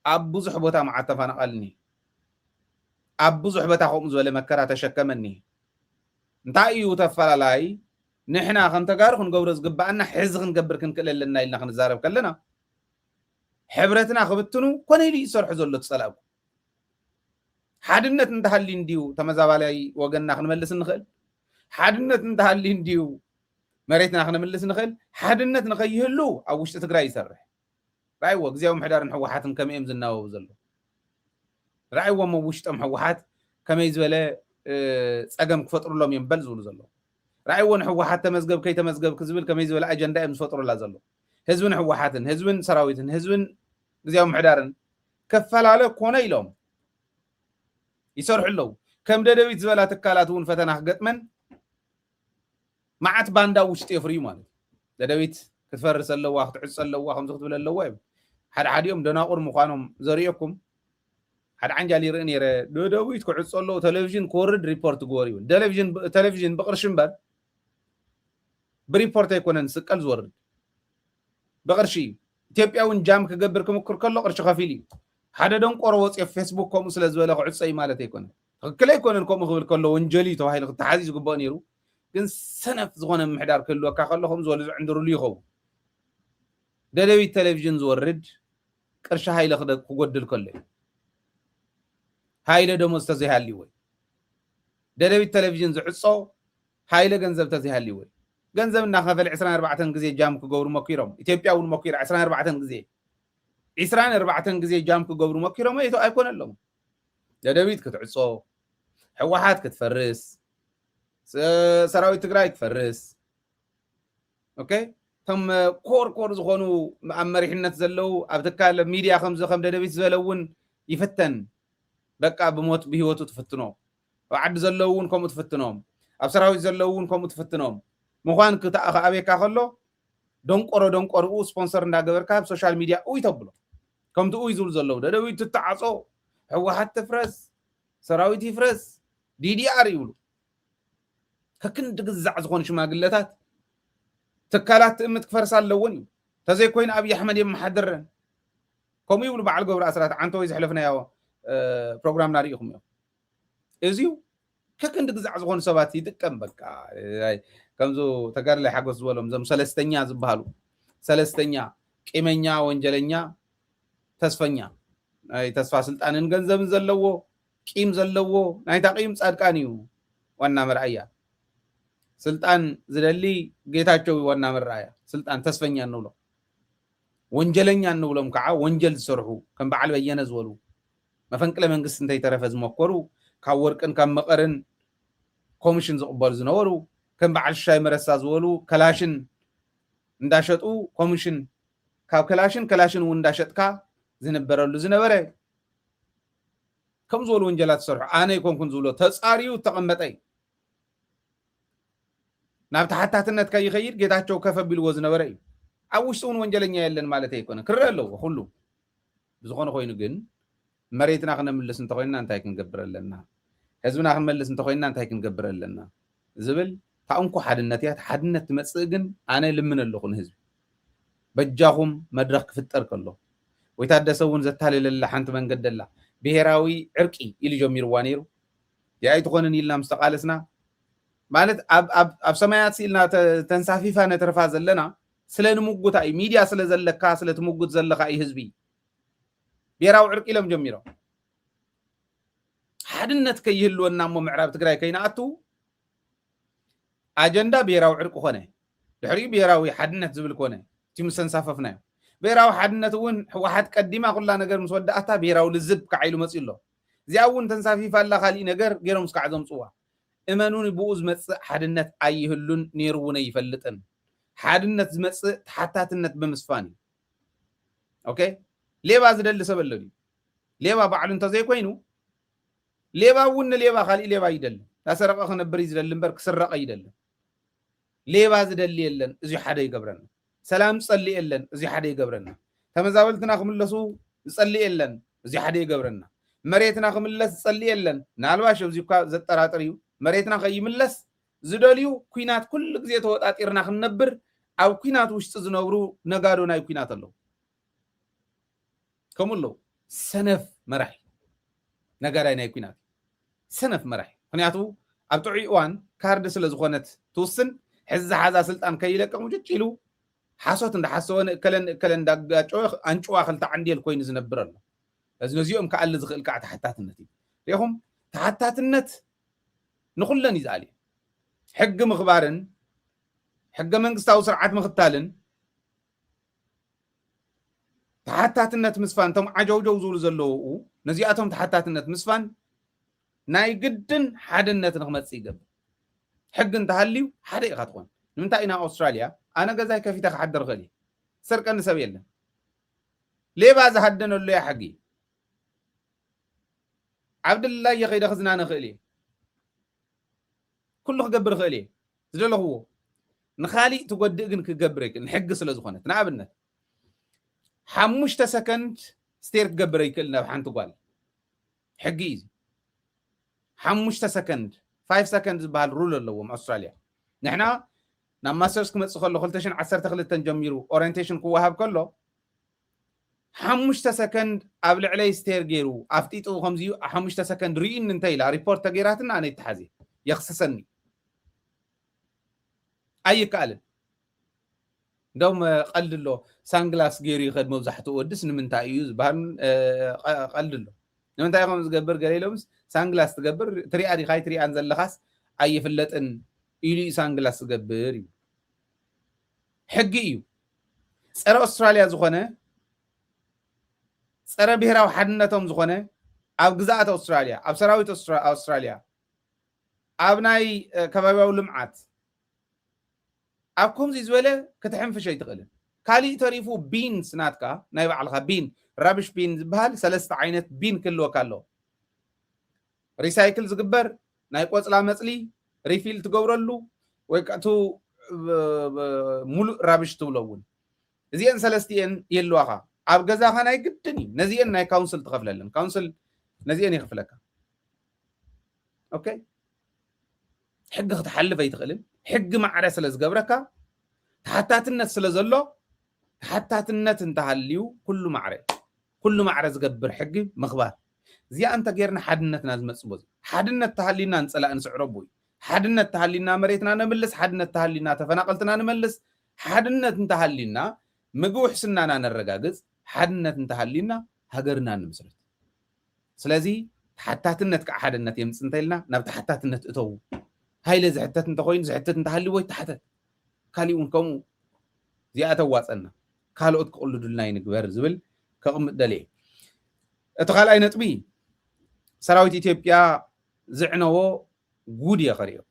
ኣብ ብዙሕ ቦታ መዓት ተፈናቐል እኒሄ። ኣብ ብዙሕ ቦታ ከምኡ ዝበለ መከራ ተሸከመ እኒሄ። እንታይ እዩ ተፈላላይ? ንሕና ከም ተጋሩ ክንገብሮ ዝግባኣና ሕዚ ክንገብር ክንክእል ኣለና ኢልና ክንዛረብ ከለና ሕብረትና ክብትኑ ኮነ ኢሉ እዩ ዝሰርሑ ዘሎ እቲ ጸላእኩም። ሓድነት እንተሃልዩ እንድዩ ተመዛባላይ ወገንና ክንመልስ እንኽእል። ሓድነት እንተሃልዩ እንድዩ መሬትና ክነምልስ ንኽእል። ሓድነት ንኸይህሉ ኣብ ውሽጢ ትግራይ ይሰርሕ። ራእይዎ ግዜያዊ ምሕዳርን ህወሓትን ከመይ እዮም ዝናበቡ ዘለዉ። ራእይዎም ኣብ ውሽጦም ህወሓት ከመይ ዝበለ ጸገም ክፈጥሩሎም እዮም በል ዝብሉ ዘለዉ። ራእይዎ ንህወሓት ተመዝገብ ከይተመዝገብክ ዝብል ከመይ ዝበለ ኣጀንዳ እዮም ዝፈጥሩላ ዘለዉ። ህዝብን ህወሓትን ህዝብን ሰራዊትን ህዝብን ግዜያዊ ምሕዳርን ከፈላለ ኮነ ኢሎም ይሰርሑ ኣለዉ። ከም ደደቢት ዝበላ ትካላት እውን ፈተና ክገጥመን መዓት ባንዳ ውሽጢ የፍርዩ ማለት እዩ። ደደቢት ክትፈርስ ኣለዋ ክትዕጾ ኣለዋ ከምዚ ክትብል ኣለዋ እዮም። ሓደ ሓዲኦም ደናቑር ምዃኖም ዘርእየኩም ሓደ ዓንጃል ይርኢ ነይረ። ደደቢት ክዕጾ ኣለዎ ቴሌቪዥን ክወርድ ሪፖርት ግበሩ ይብል። ቴሌቪዥን ብቕርሺ እምበር ብሪፖርት ኣይኮነን ስቀል ዝወርድ ብቕርሺ እዩ። ኢትዮጵያ እውን ጃም ክገብር ክምክር ከሎ ቅርሺ ከፊል እዩ። ሓደ ደንቆሮ ወፂኦ ፌስቡክ ከምኡ ስለ ዝበለ ክዕፀ እዩ ማለት ኣይኮነን። ትክክል ኣይኮነን ከምኡ ክብል ከሎ ወንጀል እዩ ተባሂሉ ክተሓዝ እዩ ዝግበኦ ነይሩ። ግን ሰነፍ ዝኾነ ምሕዳር ክህልወካ ከሎ ከም ዝበሉ ዝዕንድርሉ ይኸውን። ደደቢት ቴሌቪዥን ዝወርድ ቅርሺ ሃይለ ክጎድል ከሎ እዩ። ሃይለ ደሞዝ ተዘይሃልዎ እዩ። ደደቢት ቴሌቪዥን ዝዕጾ ሃይለ ገንዘብ ተዘይሃልዎ እዩ። ገንዘብ እናኸፈለ ዕስራን ኣርባዕተን ግዜ ጃም ክገብሩ መኪሮም። ኢትዮጵያ እውን መኪራ ዕስራን ኣርባዕተን ግዜ ዕስራን ኣርባዕተን ግዜ ጃም ክገብሩ መኪሮም ኣይኮነሎም። ደደቢት ክትዕጾ፣ ህወሓት ክትፈርስ፣ ሰራዊት ትግራይ ክፈርስ። ኦኬ፣ እቶም ኮር ኮር ዝኾኑ ኣብ መሪሕነት ዘለዉ ኣብ ትካል ሚድያ ከምዚ ከም ደደቢት ዝበለ እውን ይፍተን። በቃ ብሞት ብህይወቱ ትፍትኖ። ኣብ ዓዲ ዘለዉ እውን ከምኡ ትፍትኖም። ኣብ ሰራዊት ዘለዉ እውን ከምኡ ትፍትኖም። ምዃን ክኣበየካ ከሎ ደንቆሮ ደንቆርኡ ስፖንሰር እንዳገበርካ ኣብ ሶሻል ሚድያ ኡይ ተብሎ። ከምቲ ኡይ ዝብሉ ዘለዉ ደደቢት ትተዓጾ፣ ህወሓት ትፍረስ፣ ሰራዊት ይፍረስ፣ ዲዲኣር ይብሉ። ከክንዲ ግዛዕ ዝኾኑ ሽማግለታት ትካላት ትእምት ክፈርሳ ኣለዎን እዩ። ተዘይኮይኑ ኣብዪ ኣሕመድ የመሓድረን ከምኡ ይብሉ በዓል ገብሩ ኣስራት ዓንተወይ ዘሕለፍናዮ ፕሮግራምና ርኢኹም እዮም። እዚዩ ከክንዲ ግዛዕ ዝኾኑ ሰባት ይጥቀም። በቃ ከምዚ ተጋድላይ ሓጎስ ዝበሎም እዞም ሰለስተኛ ዝበሃሉ፣ ሰለስተኛ፣ ቂመኛ፣ ወንጀለኛ፣ ተስፈኛ፣ ናይ ተስፋ ስልጣንን ገንዘብን ዘለዎ፣ ቂም ዘለዎ፣ ናይታ ቂም ጻድቃን እዩ ዋና መርኣያ። ስልጣን ዝደሊ ጌታቸው ዋና መርኣያ። ስልጣን ተስፈኛ እንብሎ፣ ወንጀለኛ እንብሎም ከዓ ወንጀል ዝሰርሑ ከም በዓል በየነ ዝበሉ፣ መፈንቅለ መንግስቲ እንተይተረፈ ዝመኮሩ፣ ካብ ወርቅን ካብ መቐርን ኮሚሽን ዝቕበሉ ዝነበሩ፣ ከም በዓል ሽሻይ መረሳ ዝበሉ ከላሽን እንዳሸጡ ኮሚሽን፣ ካብ ከላሽን ከላሽን እውን እንዳሸጥካ ዝንበረሉ ዝነበረ፣ ከም ዝበሉ ወንጀላት ዝሰርሑ ኣነ ይኮንኩን ዝብሎ ተጻርዩ እተቐመጠ እዩ። ናብ ተሓታትነት ከይኸይድ ጌታቸው ከፍ ኣቢልዎ ዝነበረ እዩ። ኣብ ውሽጢ እውን ወንጀለኛ የለን ማለት ኣይኮነን፣ ክረአ ኣለዎ ኩሉ። ብዝኾነ ኮይኑ ግን መሬትና ክነምልስ እንተኾይንና እንታይ ክንገብር ኣለና? ህዝብና ክንመልስ እንተኾይንና እንታይ ክንገብር ኣለና? ዝብል እታ እንኮ ሓድነት እያ። እታ ሓድነት ትመጽእ ግን ኣነ ልምን ኣለኹ ንህዝቢ። በጃኹም መድረኽ ክፍጠር ከሎ ወይ ታደሰ እውን ዘታለለላ ሓንቲ መንገዲ ኣላ። ብሄራዊ ዕርቂ ኢሉ ጀሚርዋ ነይሩ። ያ ኣይትኾንን ኢልና ምስ ተቓለስና፣ ማለት ኣብ፣ ኣብ፣ ኣብ ሰማያት ስኢልና ተ-፣ ተንሳፊፋ ነትርፋ ዘለና ስለ ንምጉታ እዩ። ሚድያ ስለ ዘለካ፣ ስለ ትምጉት ዘለኻ እዩ ህዝቢ። ብሄራዊ ዕርቂ ኢሎም ጀሚሮም። ሓድነት ከይህልወና እሞ ምዕራብ ትግራይ ከይንኣቱ ኣጀንዳ ብሄራዊ ዕርቂ ኮነ። ድሕሪኡ ብሄራዊ ሓድነት ዝብል ኮነ። እቲ ምስ ተንሳፈፍናዮ። ብሄራዊ ሓድነት እውን ህወሓት ቀዲማ ኩላ ነገር ምስ ወዳእታ ብሄራዊ ልዝብ ከዓ ኢሉ መፅዩ ኣሎ። እዚኣ እውን ተንሳፊፋ ኣላ፣ ካሊእ ነገር ገይሮም እስካዕ ዘምፅዋ። እመኑኒ፣ ብኡ ዝመፅእ ሓድነት ኣይህሉን፣ ነይሩ እውን ኣይፈልጥን። ሓድነት ዝመፅእ ተሓታትነት ብምስፋን እዩ። ኦኬ? ሌባ ዝደሊ ሰብ ኣሎ ድዩ? ሌባ ባዕሉ እንተዘይኮይኑ፣ ሌባ እውን ንሌባ ካሊእ ሌባ ይደሊ። እንዳሰረቐ ክነብር እዩ ዝደሊ እምበር ክስረቕ ኣይደልን። ሌባ ዝደሊ የለን፣ እዚ ሓደ ይገብረና። ሰላም ዝጸሊ የለን፣ እዚ ሓደ ይገብረና። ተመዛበልትና ክምለሱ ዝጸሊ የለን፣ እዚ ሓደ ይገብረና። መሬትና ክምለስ ዝጸሊ የለን። ናልባሽ ኣብዚ እኳ ዘጠራጥር እዩ። መሬትና ከይምለስ ዝደልዩ፣ ኩናት ኩሉ ግዜ ተወጣጢርና ክንነብር፣ ኣብ ኩናት ውሽጢ ዝነብሩ ነጋዶ ናይ ኩናት ኣለዉ። ከምኡ ኣለዉ። ሰነፍ መራሒ፣ ነጋዳይ ናይ ኩናት፣ ሰነፍ መራሒ። ምኽንያቱ ኣብ ጥዑይ እዋን ካርድ ስለ ዝኾነት ትውስን፣ ሕዚ ዝሓዛ ስልጣን ከይለቀቕ ሙጭጭ ኢሉ ሓሶት እንዳሓሰወ ንእከለን ንእከለን እንዳጋጨወ ኣንጭዋ ክልተ ዓንዴል ኮይኑ ዝነብር ኣሎ። እዚ ነዚኦም ክኣሊ ዝኽእል ከዓ ተሓታትነት እዩ። ሪኢኹም? ተሓታትነት ንኹለን እዩ ዝኣልዮ። ሕጊ ምኽባርን ሕገ መንግስታዊ ስርዓት ምኽታልን ተሓታትነት ምስፋን፣ እቶም ዓጀውጀው ዝብሉ ዘለዉ፣ ነዚኣቶም ተሓታትነት ምስፋን ናይ ግድን ሓድነት ንክመጽእ ይገብር። ሕጊ እንተሃልዩ ሓደ ኢኻ ትኾን። ንምንታይ ኢና ኣብ ኣውስትራልያ ኣነ ገዛይ ከፊተ ክሓድር እኽእል እየ? ዝሰርቀኒ ሰብ የለን። ሌባ ዝሃደነሉ እያ ሕጊ። ኣብ ድላየ ከይደ ክዝናነ እኽእል እየ። ኩሉ ክገብር እኽእል እየ ዝደለኽዎ። ንኻሊእ ትጎድእ ግን ክገብር ኣይክእል፣ ንሕጊ ስለ ዝኾነት። ንኣብነት፣ ሓሙሽተ ሰከንድ ስቴር ክገብር ኣይክእል ናብ ሓንቲ ጓል። ሕጊ እዩ እዚ። ሓሙሽተ ሰከንድ፣ ፋይቭ ሰከንድ ዝበሃል ሩል ኣለዎም ኣውስትራልያ። ንሕና ናብ ማስተርስ ክመጽእ ከሎ፣ ክልተ ሽሕን ዓሰርተ ክልተን ጀሚሩ ኦሪየንቴሽን ክወሃብ ከሎ፣ ሓሙሽተ ሰከንድ ኣብ ልዕለይ ስቴር ገይሩ ኣፍጢጡ፣ ከምዚዩ ሓሙሽተ ሰከንድ ርእዩኒ እንተ ኢላ ሪፖርት ተገይራትና፣ ኣነ ይተሓዜ፣ የኽስሰኒ። ኣይከኣልን። እንደውም፣ እ፣ ቀልዲ ኣሎ። ሳንግላስ ገይሩ ይኸድ መብዛሕትኡ ወድስ ንምንታይ እዩ ዝበሃል፣ እ፣ ቀ-፣ ቀልዲ ኣሎ። ንምንታይ ከም ዝገብር ገለ ኢሎምስ፣ ሳንግላስ ትገብር፣ ትሪኣ ዲኻ ኣይትሪኣን ዘለኻስ ኣይፍለጥን ኢሉ እዩ ሳንግላስ ዝገብር እዩ። ሕጊ እዩ። ጸረ ኣውስትራልያ ዝኾነ፣ ጸረ ብሔራዊ ሓድነቶም ዝኾነ፣ ኣብ ግዝኣት ኣውስትራልያ፣ ኣብ ሰራዊት ኣውስትራ-፣ ኣውስትራልያ፣ ኣብ ናይ፣ እ፣ ከባቢያዊ ልምዓት፣ ኣብ ከምዚ ዝበለ ክትሕንፍሽ ኣይትኽእልን። ካሊእ ተሪፉ ቢንስ ናትካ፣ ናይ ባዕልኻ ቢን፣ ራብሽ ቢን ዝበሃል ሰለስተ ዓይነት ቢን ክህልወካ ኣለዎ። ሪሳይክል ዝግበር፣ ናይ ቆጽላ መጽሊ፣ ሪፊል ትገብረሉ፣ ወይ ከኣ እቲ፣ ብ-፣ ብ-፣ ሙሉእ ራብሽ ትብሎ እውን። እዚአን ሰለስቲአን ይህልዋኻ። ኣብ ገዛኻ ናይ ግድን እዩ። ነዚአን ናይ ካውንስል ትኸፍለለን። ካውንስል ነዚአን ይኸፍለካ። ኦኬ? ሕጊ ክትሓልፍ ኣይትኽእልን። ሕጊ ማዕረ ስለ ዝገብረካ፣ ተሓታትነት ስለ ዘሎ፣ ተሓታትነት እንተሃልዩ ኩሉ ማዕረ እዩ። ኩሉ ማዕረ ዝገብር ሕጊ ምኽባር። እዚኣ እንተ ጌርና ሓድነትና ዝመጽእ ቦ-፣ ሓድነት ተሃሊና ንጸላእ ንስዕረቡ እዩ። ሓድነት ተሃሊና መሬትና ነምልስ፣ ሓድነት ተሃሊና ተፈናቐልትና ንመልስ፣ ሓድነት እንተሃሊና ምግቢ ውሕስናና ነረጋግጽ፣ ሓድነት እንተሃሊና ሃገርና ንምስርት። ስለዚ ተሓታትነት ከዓ ሓድነት የምጽእ እንተኢልና ናብ ተሓታትነት እተዉ። ሃይለ ዝሕተት እንተኾይኑ ዝሕተት እንተሃልዎ ይተሓተት። ካሊእ እውን ከምኡ እዚኣ ተዋፀና ካልኦት ክቕልዱልና ይንግበር ዝብል ከቕምጥ ደልየ። እቲ ካልኣይ ነጥቢ ሰራዊት ኢትዮጵያ ዝዕነዎ ጉድ እየ ከርእየኩም።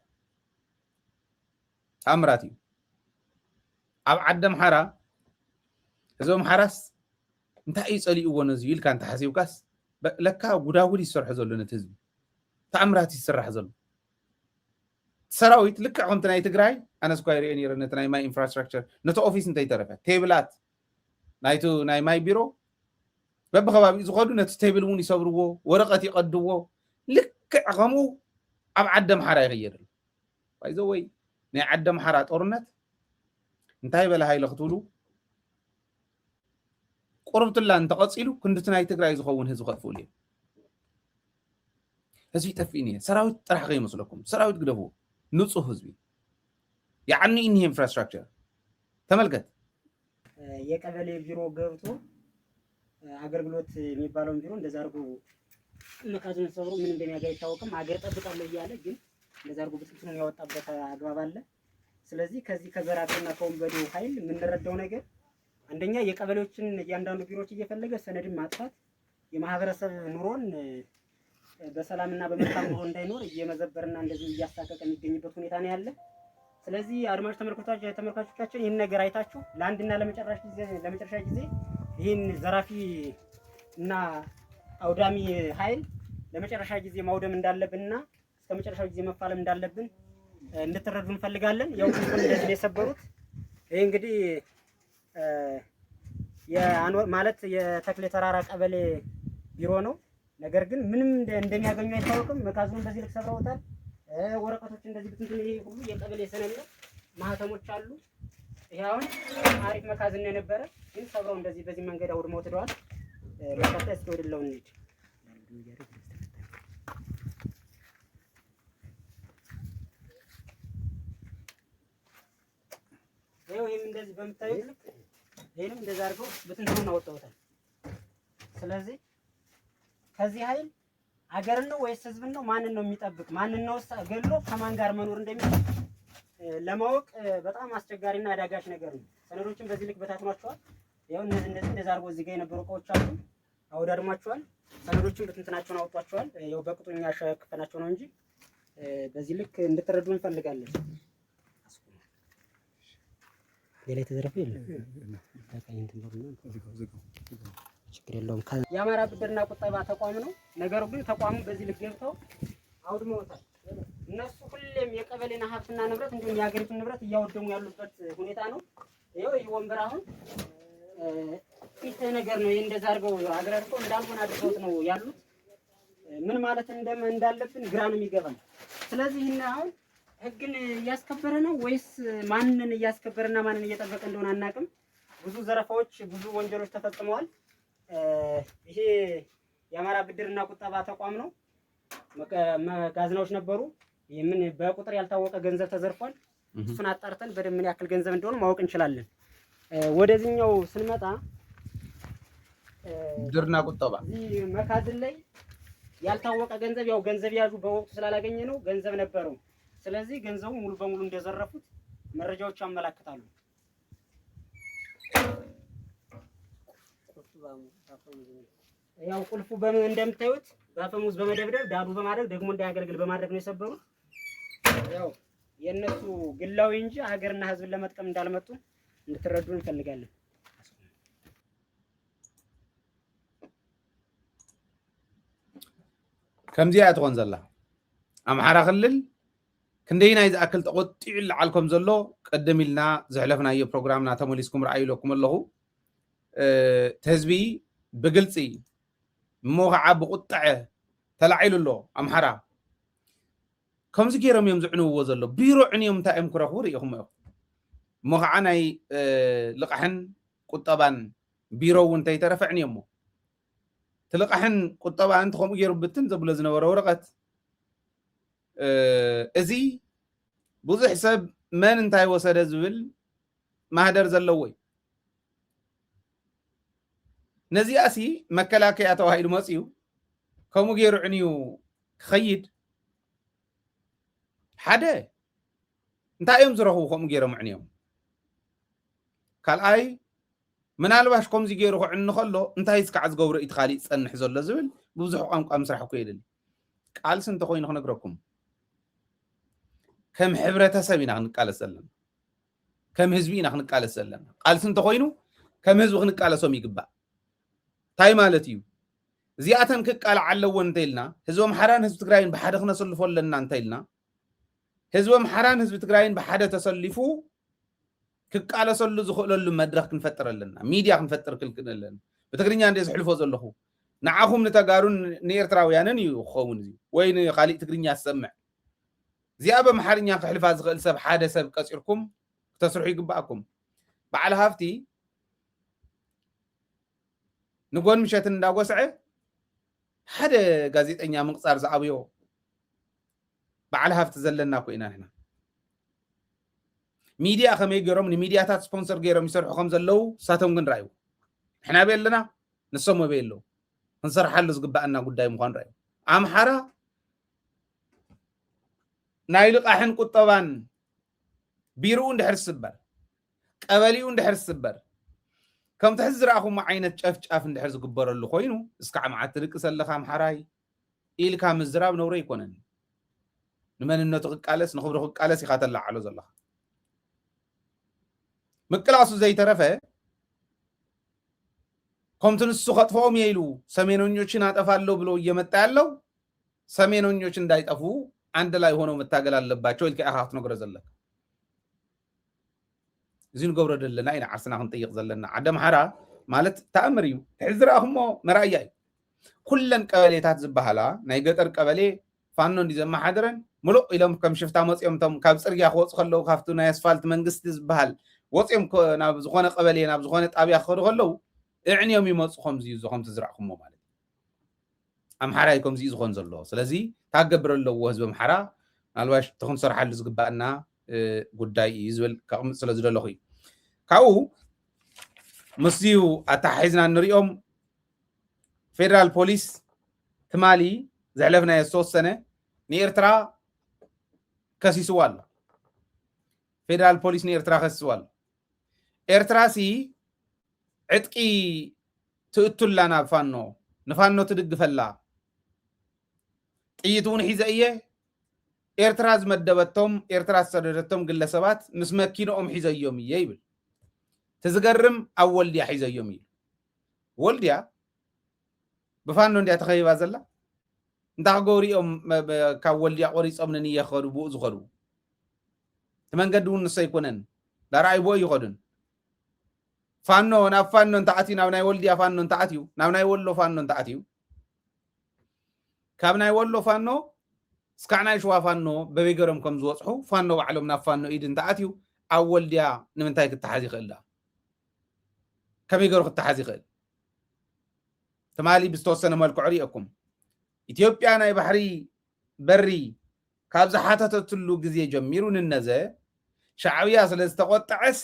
ተኣምራት እዩ። ኣብ ዓዲ ኣምሓራ ህዝቢ ኣምሓራስ እንታይ እዩ ጸሊእዎ ነዚ ኢልካ እንተሓሲብካስ ለካ ጉዳጉድ ይሰርሖ ዘሎ ነቲ ህዝቢ። ተኣምራት ይስራሕ ዘሎ ሰራዊት ልክዕ ከምቲ ናይ ትግራይ ኣነስ እኳ ይሪኦ ነይረ ነቲ ናይ ማይ ኢንፍራስትራክቸር ነቲ ኦፊስ እንተይተረፈ ቴብላት ናይቲ ናይ ማይ ቢሮ በብከባቢኡ ዝኸዱ ነቲ ቴብል እውን ይሰብርዎ ወረቐት ይቐድዎ ልክዕ ከምኡ ኣብ ዓዲ ኣምሓራ ይኸየድ ኣሎ ባይዘወይ ናይ ዓዲ ኣምሓራ ጦርነት እንታይ በለ ሃይለ ክትብሉ ቁርብትላ እንተቐፂሉ ክንድቲ ናይ ትግራይ ዝኸውን ህዝቢ ከጥፍእሉ እዮም ህዝቢ ይጠፍእ እየ ሰራዊት ጥራሕ ከይመስለኩም ሰራዊት ግደፍዎ ንፁህ ህዝቢ ይዓኒ እኒህ ኢንፍራስትራክቸር ተመልከት የቀበሌ ቢሮ ገብቶ አገልግሎት የሚባለውን ቢሮ እንደዛ አድርጎ መካዝን ሰብሮ ምን እንደሚያገኝ አይታወቅም። ሀገር ጠብቃለሁ እያለ ግን እንደዛ አድርጎ ብትንትኑን ያወጣበት አግባብ አለ። ስለዚህ ከዚህ ከዘራፊውና ከወንበዴው ኃይል የምንረዳው ነገር አንደኛ የቀበሌዎችን እያንዳንዱ ቢሮዎች እየፈለገ ሰነድን ማጥፋት የማህበረሰብ ኑሮን በሰላምና በመልካም ኑሮ እንዳይኖር እየመዘበርና እንደዚህ እያሳቀቀ የሚገኝበት ሁኔታ ነው ያለ። ስለዚህ አድማጭ ተመልካቾቻችን ይህን ነገር አይታችሁ ለአንድና ለመጨረሻ ጊዜ ለመጨረሻ ጊዜ ይህን ዘራፊ እና አውዳሚ ኃይል ለመጨረሻ ጊዜ ማውደም እንዳለብንና እስከ መጨረሻው ጊዜ መፋለም እንዳለብን እንድትረዱ እንፈልጋለን። ያው ቁልፉን እንደዚህ ነው የሰበሩት። ይሄ እንግዲህ የአንወ- ማለት የተክሌ ተራራ ቀበሌ ቢሮ ነው። ነገር ግን ምንም እንደ- እንደሚያገኙ አይታወቅም። መጋዘኑን በዚህ ልክ ሰብረውታል። እ፣ ወረቀቶች እንደዚህ ብትንትን ይሄ ሁሉ የቀበሌ ሰነድ ነው። ማህተሞች አሉ። ይሄ አሁን አሪፍ መጋዘን ነው የነበረ፣ ግን ሰብረው እንደዚህ በዚህ መንገድ አውድመው ትደዋል። በርካታ እስኪ ወደ ሌላው እንሂድ። ይኸው ይህም እንደዚህ በምታዩት ልክ ይህንም እንደዚህ አድርገው ብትንትኑን አወጣውታል። ስለዚህ ከዚህ ኃይል አገርን ነው ወይስ ህዝብን ነው ማንን ነው የሚጠብቅ? ማንን ነው ገሎ ከማን ጋር መኖር እንደሚችል ለማወቅ በጣም አስቸጋሪና አዳጋች ነገር ነው። ሰነዶችን በዚህ ልክ በታትኗቸዋል። ያው እነዚህ እንደዚህ እንደዚህ አድርጎ እዚህ ጋር የነበሩ እቃዎች አሉ፣ አወዳድሟቸዋል። ሰነዶችን ብትንትናቸውን አወጧቸዋል። ያው በቅጡ እኛ ሸክፈናቸው ነው እንጂ በዚህ ልክ እንድትረዱ እንፈልጋለን። ሌላ የተዘረፈ የለም። በቃ ይሄን ትንበሩና ችግር የለውም። ከ- የአማራ ብድርና ቁጠባ ተቋም ነው። ነገሩ ግን ተቋሙ በዚህ ልክ ገብተው አውድመውታል። እነሱ ሁሌም የቀበሌን ሀብትና ንብረት እንዲሁም የሀገሪቱን ንብረት እያወደሙ ያሉበት ሁኔታ ነው። ይኸው ይህ ወንበር አሁን እ፣ ይህ ነገር ነው። ይህ እንደዛ አድርገው አገራርቀው እንዳልሆነ አድርገውት ነው ያሉት። ምን ማለት እንደም- እንዳለብን ግራ ነው የሚገባን። ስለዚህ ይህን አሁን ህግን እያስከበረ ነው ወይስ ማንን እያስከበረና ማንን እየጠበቀ እንደሆነ አናውቅም። ብዙ ዘረፋዎች፣ ብዙ ወንጀሎች ተፈጽመዋል። እ፣ ይሄ የአማራ ብድርና ቁጠባ ተቋም ነው። መቀ- መጋዘናዎች ነበሩ። ይህ ምን በቁጥር ያልታወቀ ገንዘብ ተዘርፏል። እሱን አጣርተን በደንብ ምን ያክል ገንዘብ እንደሆነ ማወቅ እንችላለን። እ፣ ወደዚህኛው ስንመጣ እ፣ ብድርና ቁጠባ እዚህ መካዝን ላይ ያልታወቀ ገንዘብ ያው ገንዘብ ያዙ በወቅቱ ስላላገኘ ነው ገንዘብ ነበረው። ስለዚህ ገንዘቡ ሙሉ በሙሉ እንደዘረፉት መረጃዎች ያመላክታሉ። ያው ቁልፉ በምን እንደምታዩት በአፈሙዝ በመደብደብ ዳዱ በማድረግ ደግሞ እንዳያገለግል በማድረግ ነው የሰበሩት። ያው የእነሱ ግላዊ እንጂ ሀገርና ህዝብን ለመጥቀም እንዳልመጡ እንድትረዱ እንፈልጋለን። ከምዚኣ እያ ትኾን ዘላ ኣምሓራ ክልል ክንደይናይ ዝኣክል ተቆጢዑ ይለዓል ከም ዘሎ ቀደም ኢልና ዘሕለፍናዮ ፕሮግራምና ተመሊስኩም ረኣዩ ኢለኩም ኣለኹ እቲ ህዝቢ ብግልፂ እሞ ከዓ ብቁጠዐ ተላዒሉ ኣሎ ኣምሓራ ከምዚ ገይሮም እዮም ዝዕንውዎ ዘሎ ቢሮ ዕንዮም እንታይ እዮም ክረኽቡ ርኢኹም ኢኹም እሞ ከዓ ናይ ልቃሕን ቁጠባን ቢሮ እውን እንተይተረፈ ዕንዮሞ እቲ ልቃሕን ቁጠባ እንተ ከምኡ ገይሩ ብትን ዘብሎ ዝነበረ ወረቐት እዚ ብዙሕ ሰብ መን እንታይ ወሰደ ዝብል ማህደር ዘለዎ እዩ። ነዚኣሲ መከላከያ ተባሂሉ መፅዩ ከምኡ ገይሩ ዕንዩ ክኸይድ ሓደ እንታይ እዮም ዝረኽቡ ከምኡ ገይሮም ዕንዮም? ካልኣይ ምናልባሽ ከምዚ ገይሩ ክዕኒ ከሎ እንታይ እስካዕ ዝገብሮ እቲ ካሊእ ዝፀንሕ ዘሎ ዝብል ብብዙሕ ቋንቋ ምስራሕ እኮ የድሊ። ቃልሲ እንተኮይኑ ክነግረኩም ከም ሕብረተሰብ ኢና ክንቃለስ ዘለና፣ ከም ህዝቢ ኢና ክንቃለስ ዘለና። ቃልሲ እንተኮይኑ ከም ህዝቢ ክንቃለሶም ይግባእ። እንታይ ማለት እዩ? እዚኣተን ክቃላዓ ኣለዎ እንተኢልና ህዝቢ ኣምሓራን ህዝቢ ትግራይን ብሓደ ክነሰልፎ ኣለና እንተኢልና ህዝቢ ኣምሓራን ህዝቢ ትግራይን ብሓደ ተሰሊፉ ክቃለሰሉ ዝኽእለሉ መድረክ ክንፈጥር ኣለና። ሚድያ ክንፈጥር ክልክል ኣለና። ብትግርኛ እንደ ዝሕልፎ ዘለኹ ንዓኹም ንተጋሩን ንኤርትራውያንን እዩ ክኸውን እዚ ወይ ንካሊእ ትግርኛ ዝሰምዕ። እዚኣ በምሓርኛ ክሕልፋ ዝኽእል ሰብ ሓደ ሰብ ቀፂርኩም ክተስርሑ ይግባኣኩም። በዓል ሃፍቲ ንጎን ምሸት እንዳጎስዐ ሓደ ጋዜጠኛ ምቕፃር ዝኣብዮ በዓል ሃፍቲ ዘለና እኮ ኢና ንሕና። ሚድያ ከመይ ገይሮም ንሚድያታት ስፖንሰር ገይሮም ይሰርሑ ከም ዘለዉ ንሳቶም ግን ረኣዩ። ንሕና ኣበይ ኣለና ንሶም ኣበይ ኣለዉ? ክንሰርሓሉ ዝግባኣና ጉዳይ ምዃኑ ረኣዩ። ኣምሓራ ናይ ልቓሕን ቁጠባን ቢርኡ እንድሕር ዝስበር ቀበሊኡ እንድሕር ዝስበር ከምቲ ሕዚ ዝረኣኹሞ ዓይነት ጨፍጫፍ እንድሕር ዝግበረሉ ኮይኑ እስካዕ መዓት ትድቅስ ኣለኻ ኣምሓራይ ኢልካ ምዝራብ ነውሪ ኣይኮነን። ንመንነቱ ክቃለስ ንክብሩ ክቃለስ ኢኻ ተላዓሎ ዘለኻ። ምቅላሱ ዘይተረፈ ከምቲ ንሱ ከጥፍኦም እየ ኢሉ ሰሜነኞችን አጠፋለሁ ብሎ እየመጣ ያለው ሰሜነኞች እንዳይጠፉ አንድ ላይ ሆነው መታገል አለባቸው ኢልካ ኢኻ ክትነግሮ ዘለካ። እዚ ንገብሮ ዘለና ኢና ዓርስና ክንጥይቕ ዘለና። ዓዲ ኣምሓራ ማለት ተኣምር እዩ። ሕዚ ዝረኣኹሞ መርኣያ እዩ። ኩለን ቀበሌታት ዝበሃላ ናይ ገጠር ቀበሌ ፋኖ እንዲ ዘመሓድረን ምሉእ ኢሎም ከም ሽፍታ መፅኦም ቶም ካብ ፅርግያ ክወፁ ከለዉ ካብቲ ናይ ኣስፋልት መንግስቲ ዝበሃል ወፅኦም ከ- ናብ ዝኾነ ቀበሌ ናብ ዝኾነ ጣብያ ክኸዱ ከለዉ እዕንዮም ይመፁ ከምዚ እዩ ከምቲ ዝረእኹሞ ማለት እዩ። ኣምሓራይ ከምዚ እዩ ዝኾን ዘለዎ። ስለዚ ታገብር ኣለዎ ህዝቢ ኣምሓራ ምናልባሽ ተክንሰርሓሉ ዝግባእና ጉዳይ እዩ ዝብል ከቕምጥ ስለ ዝደለኹ እዩ። ካብኡ ምስዚዩ ኣተሓሒዝና እንሪኦም ፌደራል ፖሊስ ትማሊ ዘሕለፍናዮ ዝተወሰነ ንኤርትራ ከሲስዋ ኣሎ። ፌደራል ፖሊስ ንኤርትራ ከሲስዋ ኣሎ። ኤርትራ ሲ ዕጥቂ ትእቱላ ናብ ፋኖ ንፋኖ ትድግፈላ ጥይት እውን ሒዘ እየ ኤርትራ ዝመደበቶም ኤርትራ ዝሰደደቶም ግለሰባት ምስ መኪንኦም ሒዘዮም እየ ይብል። ትዝገርም ኣብ ወልድያ ሒዘዮም እዩ። ወልድያ ብፋኖ እንዲያ ተኸቢባ ዘላ እንታይ ክገብሩ እዮም? ካብ ወልድያ ቆሪፆም ንንየ ክኸዱ ብኡ ዝኸዱ እቲ መንገዲ እውን ንሶ ኣይኮነን። ዳርኣይ ብኡ ኣይኸዱን። ፋኖ ናብ ፋኖ እንተኣትዩ ናብ ናይ ወልድያ ፋኖ እንተኣትዩ ናብ ናይ ወሎ ፋኖ እንተኣትዩ ካብ ናይ ወሎ ፋኖ እስካዕ ናይ ሽዋ ፋኖ በበይ ገሮም ከም ዝወፅሑ ፋኖ ባዕሎም ናብ ፋኖ ኢድ እንተኣትዩ ኣብ ወልድያ ንምንታይ ክተሓዝ ይኽእል ዳ ከመይ ገሩ ክተሓዝ ይኽእል? ትማሊ ብዝተወሰነ መልክዑ ሪእኩም ኢትዮጵያ ናይ ባሕሪ በሪ ካብ ዝሓተተትሉ ግዜ ጀሚሩ ንነዘ ሻዕብያ ስለ ዝተቆጠዐስ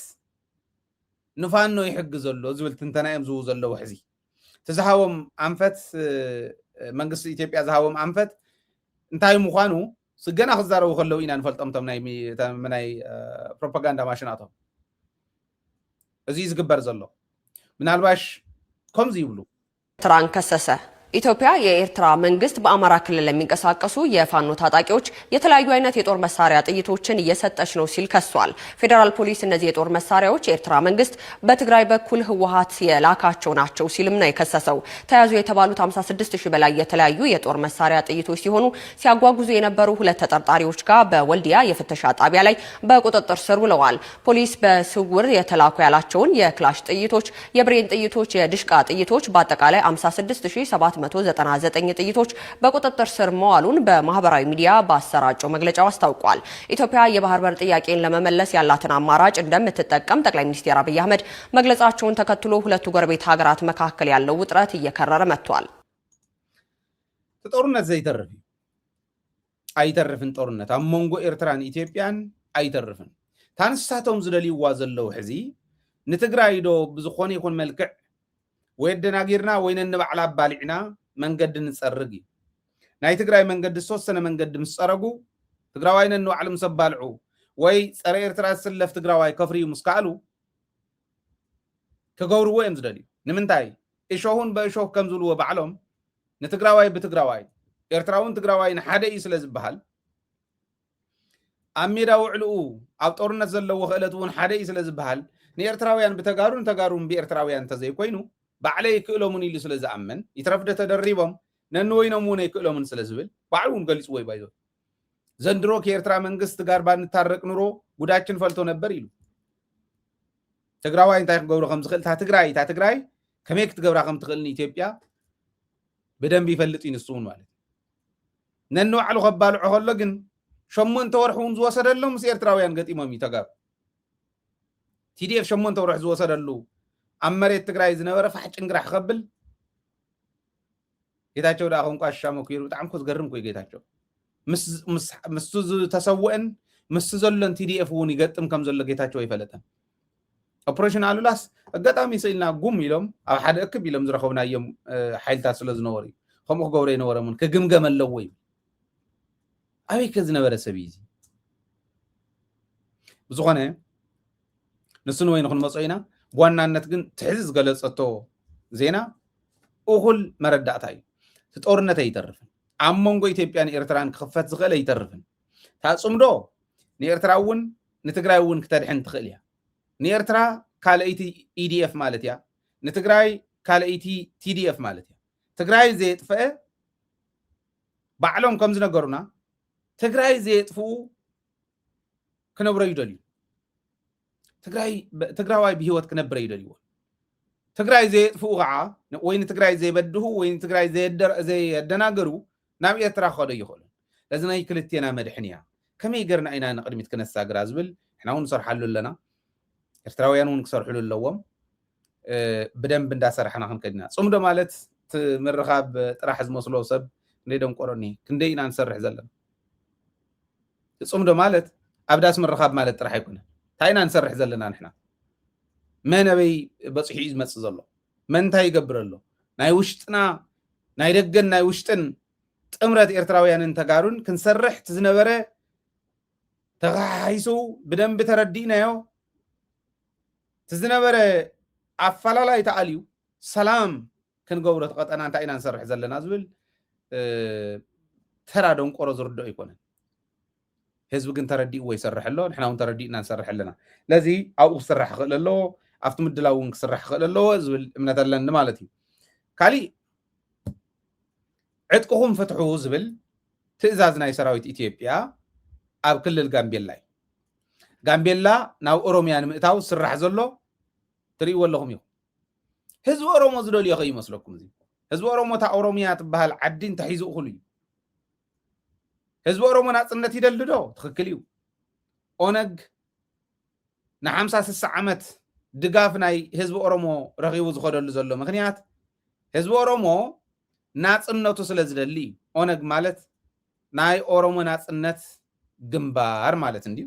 ንፋኖ ይሕግዝ ዘሎ ዝብል ትንተና እዮም ዝህቡ ዘለዉ። ሕዚ እቲ ዝሃቦም ኣንፈት መንግስቲ ኢትዮጵያ ዝሃቦም ኣንፈት እንታይ ምዃኑ ገና ክዛረቡ ከለዉ ኢና ንፈልጦም ቶም ናይ ፕሮፓጋንዳ ማሽናቶም። እዚ ዝግበር ዘሎ ምናልባሽ ከምዚ ይብሉ። ኤርትራን ከሰሰ። ኢትዮጵያ የኤርትራ መንግስት በአማራ ክልል ለሚንቀሳቀሱ የፋኖ ታጣቂዎች የተለያዩ አይነት የጦር መሳሪያ ጥይቶችን እየሰጠች ነው ሲል ከሷል። ፌዴራል ፖሊስ እነዚህ የጦር መሳሪያዎች የኤርትራ መንግስት በትግራይ በኩል ህወሓት የላካቸው ናቸው ሲልም ነው የከሰሰው። ተያዙ የተባሉት ሃምሳ ስድስት ሺህ በላይ የተለያዩ የጦር መሳሪያ ጥይቶች ሲሆኑ ሲያጓጉዙ የነበሩ ሁለት ተጠርጣሪዎች ጋር በወልዲያ የፍተሻ ጣቢያ ላይ በቁጥጥር ስር ውለዋል። ፖሊስ በስውር የተላኩ ያላቸውን የክላሽ ጥይቶች፣ የብሬን ጥይቶች፣ የድሽቃ ጥይቶች በአጠቃላይ ሃምሳ ስድስት ሺህ ሰባት መቶ ዘጠና ዘጠኝ ጥይቶች በቁጥጥር ስር መዋሉን በማህበራዊ ሚዲያ ባሰራጨው መግለጫው አስታውቋል። ኢትዮጵያ የባህር በር ጥያቄን ለመመለስ ያላትን አማራጭ እንደምትጠቀም ጠቅላይ ሚኒስትር አብይ አህመድ መግለጻቸውን ተከትሎ ሁለቱ ጎረቤት ሀገራት መካከል ያለው ውጥረት እየከረረ መጥቷል። ጦርነት ዘይተርፍ እዩ። ኣይተርፍን ጦርነት ኣብ መንጎ ኤርትራን ኢትዮጵያን ኣይተርፍን። ታንሳቶም ዝደልይዋ ዘለዉ ሕዚ ንትግራይ ዶ ብዝኾነ ይኹን መልክዕ ወይ ኣደናጊርና ወይ ነንባዕላ ኣባሊዕና መንገዲ ንፀርግ እዩ። ናይ ትግራይ መንገዲ ዝተወሰነ መንገዲ ምስ ፀረጉ ትግራዋይ ነንባዕሉ ምስ ኣባልዑ ወይ ፀረ ኤርትራ ዝስለፍ ትግራዋይ ከፍርዩ ምስ ከኣሉ ክገብርዎ እዮም ዝደልዩ። ንምንታይ? እሾሁን በእሾህ ከም ዝብልዎ ባዕሎም ንትግራዋይ ብትግራዋይ ኤርትራውን ትግራዋይን ሓደ እዩ ስለ ዝበሃል ኣብ ሜዳ ውዕልኡ ኣብ ጦርነት ዘለዎ ክእለት እውን ሓደ እዩ ስለ ዝበሃል ንኤርትራውያን ብተጋሩን ተጋሩን ብኤርትራውያን እንተዘይኮይኑ ባዕለይ ይክእሎምን ኢሉ ስለ ዝኣምን ይትረፍደ ተደሪቦም ነንወይኖም እውን ኣይክእሎምን ስለ ዝብል ባዕሉ እውን ገሊፅዎ ይባይዞ ዘንድሮ ከኤርትራ መንግስት ጋር ባንታረቅ ኑሮ ጉዳችን ፈልቶ ነበር ኢሉ ትግራዋይ እንታይ ክገብሮ ከም ዝኽእል እታ ትግራይ እታ ትግራይ ከመይ ክትገብራ ከም ትኽእል ንኢትዮጵያ ብደንብ ይፈልጥ እዩ ንሱ እውን ማለት ነንባዕሉ ከባልዖ ከሎ ግን ሸሞንተ ወርሒ እውን ዝወሰደሎም ምስ ኤርትራውያን ገጢሞም እዩ ተጋሩ ቲዲኤፍ ሸሞንተ ወርሒ ዝወሰደሉ ኣብ መሬት ትግራይ ዝነበረ ፋሕ ጭንግራሕ ከብል ጌታቸው ደኣ ከም ቋሻ መኩሩ ብጣዕሚ እኮ ዝገርም እኮ እዩ ጌታቸው ምስቱ ዝተሰወአን ምስቲ ዘሎን ቲዲኤፍ እውን ይገጥም ከም ዘሎ ጌታቸው ኣይፈለጠን ኦፕሬሽን ኣሉላስ ኣጋጣሚ ስኢልና ጉም ኢሎም ኣብ ሓደ እክብ ኢሎም ዝረኸብናዮም ሓይልታት ስለ ዝነበሩ እዩ ከምኡ ክገብሩ ኣይነበረምን ክግምገም ኣለዎ እዩ ኣበይ ከ ዝነበረ ሰብ እዩ ብዝኾነ ንሱ ንወይኑ ክንመጾ ኢና ብዋናነት ግን ትሕዚ ዝገለጸቶ ዜና እኹል መረዳእታ እዩ እቲ ጦርነት ኣይተርፍን ኣብ መንጎ ኢትዮጵያን ኤርትራን ክኽፈት ዝኽእል ኣይተርፍን ታጽምዶ ንኤርትራ እውን ንትግራይ እውን ክተድሕን ትኽእል እያ ንኤርትራ ካልአይቲ ኢዲኤፍ ማለት እያ ንትግራይ ካልአይቲ ቲዲኤፍ ማለት እያ ትግራይ ዘየጥፈአ ባዕሎም ከም ዝነገሩና ትግራይ ዘየጥፍኡ ክነብረ ይደልዩ ትግራዋይ ብሂወት ክነብረ ይደልይዎ ትግራይ ዘየጥፍኡ ከዓ ወይ ንትግራይ ዘይበድሁ ወይ ንትግራይ ዘየደናገሩ ናብ ኤርትራ ክኸዶ ይኽእሉ ለዚ ናይ ክልቴና መድሕን እያ ከመይ ገርና ኢና ንቅድሚት ክነሳግራ ዝብል ሕና እውን ንሰርሓሉ ኣለና ኤርትራውያን እውን ክሰርሕሉ ኣለዎም ብደንብ እንዳሰራሕና ክንከድ ኢና ፅምዶ ማለት ምርኻብ ጥራሕ ዝመስሎ ሰብ ክንደይ ደንቆሮኒ ክንደይ ኢና ንሰርሕ ዘለና ፅምዶ ማለት ኣብ ዳስ ምርኻብ ማለት ጥራሕ ኣይኮነ እንታይ ኢና ንሰርሕ ዘለና ንሕና መን ኣበይ በፂሑ እዩ ዝመፅእ ዘሎ መን እንታይ ይገብር ኣሎ ናይ ውሽጥና ናይ ደገን ናይ ውሽጥን ጥምረት ኤርትራውያንን ተጋሩን ክንሰርሕ እቲ ዝነበረ ተኸሓሒሱ ብደንቢ ተረዲእናዮ እቲ ዝነበረ ኣፈላላይ ተኣልዩ ሰላም ክንገብሮ እቲ ቀጠና እንታይ ኢና ንሰርሕ ዘለና ዝብል ተራ ደንቆሮ ዝርድኦ ኣይኮነን ህዝቢ ግን ተረዲእዎ ይሰርሕ ኣሎ ንሕና እውን ተረዲእና ንሰርሕ ኣለና ስለዚ ኣብኡ ክስራሕ ክኽእል ኣለዎ ኣብቲ ምድላው እውን ክስራሕ ክኽእል ኣለዎ ዝብል እምነት ኣለኒ ማለት እዩ ካሊእ ዕጥቅኹም ፍትሑ ዝብል ትእዛዝ ናይ ሰራዊት ኢትዮጵያ ኣብ ክልል ጋምቤላ እዩ። ጋምቤላ ናብ ኦሮሚያ ንምእታው ዝስራሕ ዘሎ ትርእይዎ ኣለኹም ኢኹም። ህዝቢ ኦሮሞ ዝደልዮ ከይመስለኩም እዚ ህዝቢ ኦሮሞ እታ ኦሮሚያ ትበሃል ዓዲ እንተሒዙ እኹል እዩ። ህዝቢ ኦሮሞ ናፅነት ይደሊ ዶ? ትኽክል እዩ። ኦነግ ንሓምሳ ስሳ ዓመት ድጋፍ ናይ ህዝቢ ኦሮሞ ረኺቡ ዝኸደሉ ዘሎ ምኽንያት ህዝቢ ኦሮሞ ናፅነቱ ስለ ዝደሊ እዩ። ኦነግ ማለት ናይ ኦሮሞ ናፅነት ግንባር ማለት እንድዩ።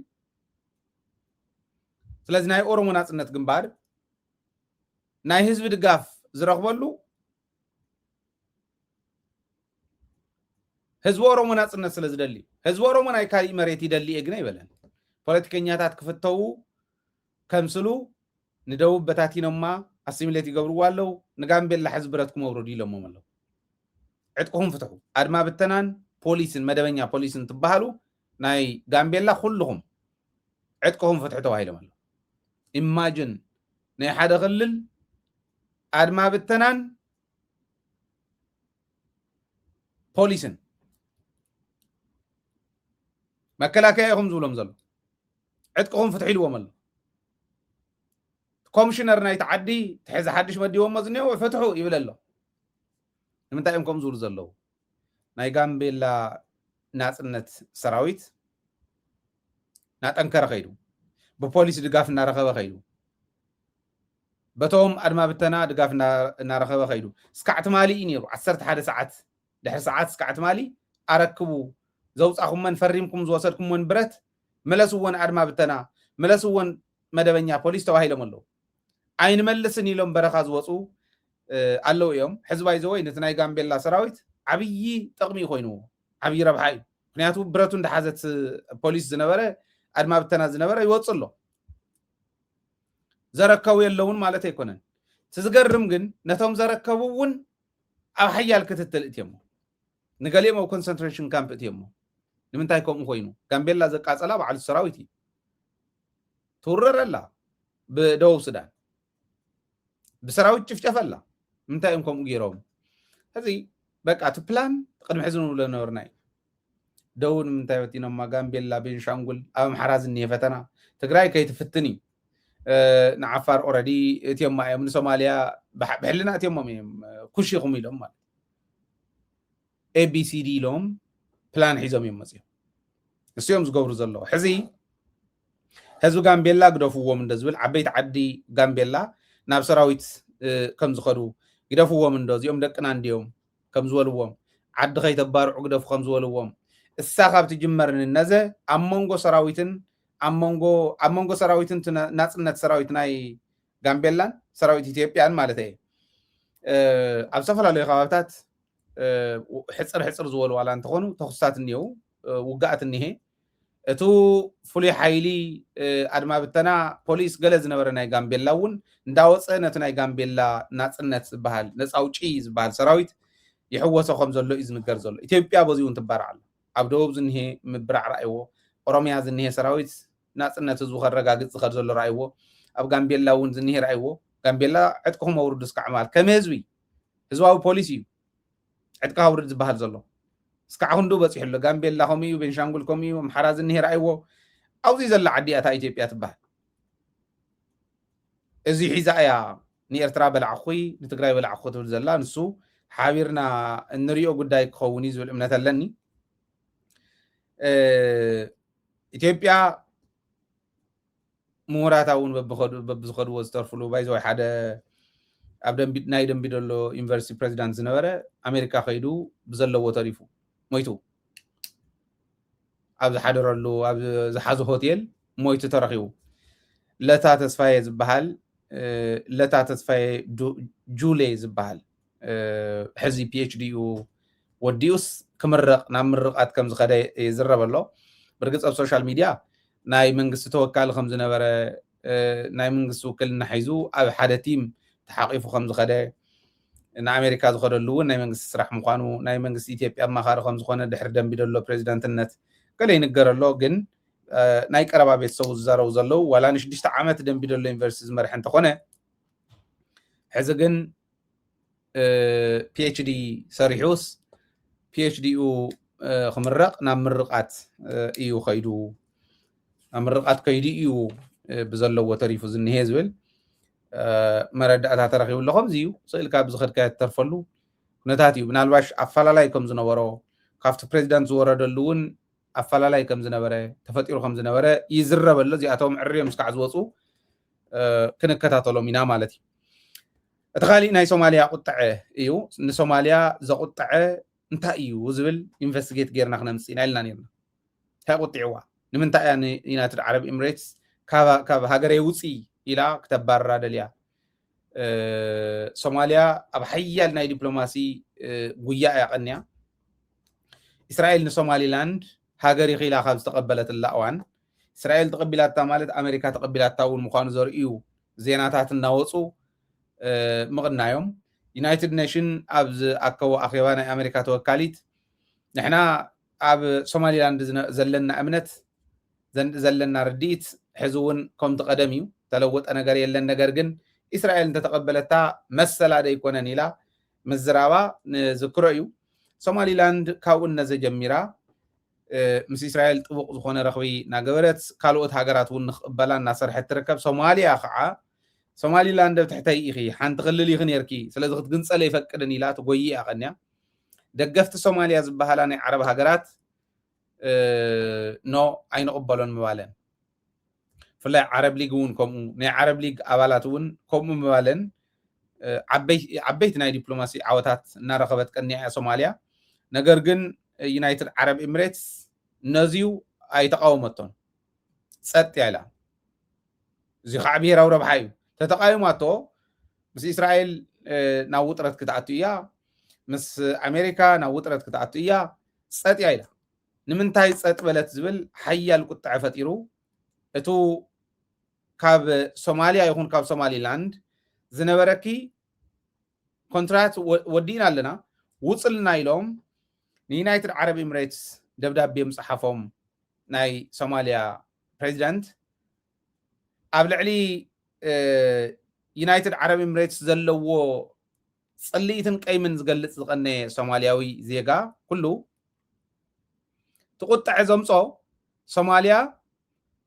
ስለዚ ናይ ኦሮሞ ናፅነት ግንባር ናይ ህዝቢ ድጋፍ ዝረኽበሉ ህዝቢ ኦሮሞ ናፅነት ስለ ዝደሊ ህዝቢ ኦሮሞ ናይ ካሊእ መሬት ይደሊ እየ ግን ኣይበለን። ፖለቲከኛታት ክፍተዉ ከምስሉ ንደቡብ በታቲኖማ ኣሲሚሌት ይገብርዋ ኣለዉ። ንጋምቤላ ሕዚ ብረትኩም ኣውርዱ ኢሎሞም ኣለዉ። ዕጥቅኹም ፍትሑ። ኣድማ ብተናን ፖሊስን መደበኛ ፖሊስን ትበሃሉ ናይ ጋምቤላ ኩልኹም ዕጥቅኹም ፍትሑ ተባሂሎም ኣለዉ። ኢማጅን ናይ ሓደ ክልል ኣድማ ብተናን ፖሊስን መከላከያ ኢኹም ዝብሎም ዘሎ ዕጥቅኹም ፍትሑ ኢልዎም ኣሎ። ኮሚሽነር ናይቲ ዓዲ ትሕዚ ሓድሽ መዲቦሞ ዝኒኦ ፍትሑ ይብል ኣሎ። ንምንታይ እዮም ከምኡ ዝብሉ ዘለዉ? ናይ ጋምቤላ ናፅነት ሰራዊት ናጠንከረ ከይዱ፣ ብፖሊስ ድጋፍ እናረኸበ ከይዱ፣ በቶም ኣድማ ብተና ድጋፍ እናረኸበ ከይዱ፣ እስካዕ ትማሊ እዩ ነይሩ። ዓሰርተ ሓደ ሰዓት ድሕሪ ሰዓት እስካዕ ትማሊ ኣረክቡ ዘውፃኹመን ፈሪምኩም ዝወሰድኩሞን ብረት ምለስዎን ኣድማ ብተና፣ ምለስዎን መደበኛ ፖሊስ ተባሂሎም ኣለዉ። ኣይንመልስን ኢሎም በረኻ ዝወፁ ኣለዉ እዮም። ሕዚ ባይዘወይ ነቲ ናይ ጋምቤላ ሰራዊት ዓብዪ ጥቕሚ እዩ ኮይንዎ፣ ዓብዪ ረብሓ እዩ። ምክንያቱ ብረቱ እንዳሓዘት ፖሊስ ዝነበረ፣ ኣድማ ብተና ዝነበረ ይወፅ ኣሎ። ዘረከቡ የለውን ማለት ኣይኮነን። እቲ ዝገርም ግን ነቶም ዘረከቡ እውን ኣብ ሓያል ክትትል እትዮሞ፣ ንገሊኦም ኣብ ኮንሰንትሬሽን ካምፕ እትዮሞ። ንምንታይ ከምኡ ኮይኑ? ጋምቤላ ዘቃጸላ በዓሉ ሰራዊት እዩ። ትውረር ኣላ ብደቡብ ሱዳን፣ ብሰራዊት ጭፍጨፍ ኣላ። ንምንታይ እዮም ከምኡ ገይሮም? ሕዚ በቃ እቲ ፕላን ቅድሚ ሕዚ ንብሎ ነበርና እዩ። ደቡብ ንምንታይ በቲኖማ? ጋምቤላ፣ ቤንሻንጉል፣ ኣብ ኣምሓራ ዝኒሄ ፈተና ትግራይ ከይትፍትን እዩ። ንዓፋር ኦረዲ እትዮማ እዮም፣ ንሶማልያ ብሕልና እትዮሞም እዮም። ኩሽ ኢኹም ኢሎም ማለት ኤቢሲዲ ኢሎም ፕላን ሒዞም እዮም መፅዮም። እሱ እዮም ዝገብሩ ዘለዉ። ሕዚ ህዝቢ ጋምቤላ ግደፍዎም እንደ ዝብል ዓበይቲ ዓዲ ጋምቤላ ናብ ሰራዊት ከም ዝኸዱ ግደፍዎም እንዶ እዚኦም ደቅና እንዲዮም ከም ዝበልዎም፣ ዓዲ ከይተባርዑ ግደፉ ከም ዝበልዎም፣ እሳ ካብ ትጅመር ንነዘ ኣብ መንጎ ሰራዊትን ኣብ መንጎ ኣብ መንጎ ሰራዊትን ናፅነት ሰራዊት ናይ ጋምቤላን ሰራዊት ኢትዮጵያን ማለት እየ ኣብ ዝተፈላለዩ ከባብታት ሕፅር ሕፅር ዝበሉ ዋላ እንተኾኑ ተኹስታት እኒሄው፣ ውግኣት እኒሄ። እቱ ፍሉይ ሓይሊ ኣድማ ብተና ፖሊስ ገለ ዝነበረ ናይ ጋምቤላ እውን እንዳወፀ ነቲ ናይ ጋምቤላ ናፅነት ዝበሃል ነፃ ኣውጪ ዝበሃል ሰራዊት ይሕወሶ ከም ዘሎ እዩ ዝንገር ዘሎ። ኢትዮጵያ በዚ እውን ትባራዕ ኣሎ። ኣብ ደቡብ ዝኒሄ ምብራዕ ረኣይዎ፣ ኦሮሚያ ዝኒሄ ሰራዊት ናፅነት ህዝቡ ከረጋግፅ ዝኸድ ዘሎ ረኣይዎ፣ ኣብ ጋምቤላ እውን ዝኒሄ ረኣይዎ። ጋምቤላ ዕጥቅኹም ኣውርዱ እስካዕ ምባል ከም ህዝቢ ህዝባዊ ፖሊሲ እዩ። ዕጥቂ ኣውርድ ዝበሃል ዘሎ እስካዕ ክንዱ በፂሑ ኣሎ። ጋምቤላ ከምኡ እዩ፣ ቤንሻንጉል ከምኡ እዩ፣ ኣምሓራ ዝኒሄ ረኣይዎ። ኣብዚ ዘላ ዓዲ እያ እታ ኢትዮጵያ ትበሃል። እዚ ሒዛ እያ ንኤርትራ በላዕኹ ንትግራይ በላዕኹ ትብል ዘላ። ንሱ ሓቢርና እንሪኦ ጉዳይ ክኸውን እዩ ዝብል እምነት ኣለኒ። ኢትዮጵያ ምሁራታ እውን በብዝኸድዎ ዝተርፍሉ ባይዘወይ ሓደ ኣብ ናይ ደንቢ ደሎ ዩኒቨርሲቲ ፕሬዚዳንት ዝነበረ ኣሜሪካ ከይዱ ብዘለዎ ተሪፉ ሞይቱ። ኣብ ዝሓደረሉ ኣብ ዝሓዞ ሆቴል ሞይቱ ተረኺቡ። ለታ ተስፋየ ዝበሃል ለታ ተስፋየ ጁሌ ዝበሃል ሕዚ ፒኤችዲ ዩ ወዲኡስ ክምረቕ ናብ ምርቓት ከም ዝኸደ ይዝረብ ኣሎ። ብርግፅ ኣብ ሶሻል ሚድያ ናይ መንግስቲ ተወካሊ ከም ዝነበረ ናይ መንግስቲ ውክልና ሒዙ ኣብ ሓደ ቲም ተሓቂፉ ከም ዝኸደ ንኣሜሪካ ዝኸደሉ እውን ናይ መንግስቲ ስራሕ ምዃኑ ናይ መንግስቲ ኢትዮጵያ ኣማኻሪ ከም ዝኾነ ድሕሪ ደንቢ ደሎ ፕሬዚዳንትነት ገለ ይንገር ኣሎ። ግን ናይ ቀረባ ቤተሰቡ ዝዛረቡ ዘለዉ ዋላ ንሽዱሽተ ዓመት ደንቢ ደሎ ዩኒቨርሲቲ ዝመርሐ እንተኾነ ሕዚ ግን ፒኤችዲ ሰሪሑስ ፒኤችዲኡ ክምረቕ ናብ ምርቓት እዩ ከይዱ። ናብ ምርቓት ከይዱ እዩ ብዘለዎ ተሪፉ ዝኒሄ ዝብል መረዳእታ ተረኺቡ ኣሎ። ከምዚ እዩ ስእልካ ብዝኸድካ ትተርፈሉ ኩነታት እዩ። ምናልባሽ ኣፈላላይ ከም ዝነበሮ ካብቲ ፕሬዚዳንት ዝወረደሉ እውን ኣፈላላይ ከም ዝነበረ ተፈጢሩ ከም ዝነበረ ይዝረበሎ። እዚኣቶም ዕርዮም ስካዕ ዝወፁ ክንከታተሎም ኢና ማለት እዩ። እቲ ካሊእ ናይ ሶማልያ ቁጥዐ እዩ። ንሶማልያ ዘቁጠዐ እንታይ እዩ ዝብል ኢንቨስቲጌት ጌርና ክነምፅእ ኢና ኢልና ነርና። እንታይ ቁጢዕዋ? ንምንታይ እያ ንዩናይትድ ዓረብ ኤምሬትስ ካብ ሃገረይ ውፅኢ ኢላ ክተባርራ ደልያ? ሶማልያ ኣብ ሓያል ናይ ዲፕሎማሲ ጉያ እያ ቀንያ። እስራኤል ንሶማሊላንድ ሃገር ኢኺ ኢላ ካብ ዝተቐበለትላ እዋን እስራኤል ተቐቢላታ ማለት ኣሜሪካ ተቐቢላታ እውን ምዃኑ ዘርእዩ ዜናታት እናወፁ ምቕናዮም። ዩናይትድ ኔሽን ኣብ ዝኣከቦ ኣኼባ ናይ ኣሜሪካ ተወካሊት ንሕና ኣብ ሶማሊላንድ ዘለና እምነት ዘለና ርድኢት ሕዚ እውን ከምቲ ቀደም እዩ፣ ተለወጠ ነገር የለን። ነገር ግን እስራኤል እንተተቐበለታ መሰላ ደይኮነን ኢላ ምዝራባ ንዝክሮ እዩ። ሶማሊላንድ ካብኡ እነዘ ጀሚራ ምስ እስራኤል ጥቡቕ ዝኾነ ረኽቢ እናገበረት ካልኦት ሃገራት እውን ንክቕበላ እናሰርሐት ትርከብ። ሶማሊያ ከዓ ሶማሊላንድ ኣብ ትሕተይ ኢኺ፣ ሓንቲ ክልል ኢኺ ነርኪ፣ ስለዚ ክትግንፀል ኣይፈቅድን ኢላ ትጎይ እያ ቀንያ። ደገፍቲ ሶማሊያ ዝበሃላ ናይ ዓረብ ሃገራት ኖ ኣይንቕበሎን ምባለን፣ ብፍላይ ዓረብ ሊግ እውን ከምኡ፣ ናይ ዓረብ ሊግ ኣባላት እውን ከምኡ ምባለን ዓበይቲ ናይ ዲፕሎማሲ ዓወታት እናረኸበት ቀኒያ እያ ሶማልያ። ነገር ግን ዩናይትድ ዓረብ ኤምሬትስ ነዚዩ ኣይተቃወመቶን፣ ጸጥ እያ ኢላ። እዚ ከዓ ብሄራዊ ረብሓ እዩ። ተተቃዊማቶ ምስ እስራኤል ናብ ውጥረት ክትኣቱ እያ፣ ምስ ኣሜሪካ ናብ ውጥረት ክትኣቱ እያ። ጸጥ እያ ኢላ። ንምንታይ ጸጥ በለት ዝብል ሓያል ቁጥዐ ፈጢሩ። እቱ ካብ ሶማሊያ ይኹን ካብ ሶማሊላንድ ዝነበረኪ ኮንትራት ወዲእና ኣለና፣ ውፅልና ኢሎም ንዩናይትድ ዓረብ ኤምሬትስ ደብዳቤ ምፅሓፎም ናይ ሶማሊያ ፕሬዚደንት ኣብ ልዕሊ ዩናይትድ ዓረብ ኤምሬትስ ዘለዎ ፅልኢትን ቀይምን ዝገልፅ ዝቐነየ ሶማሊያዊ ዜጋ ኩሉ ትቁጥዐ ዘምፆ ሶማሊያ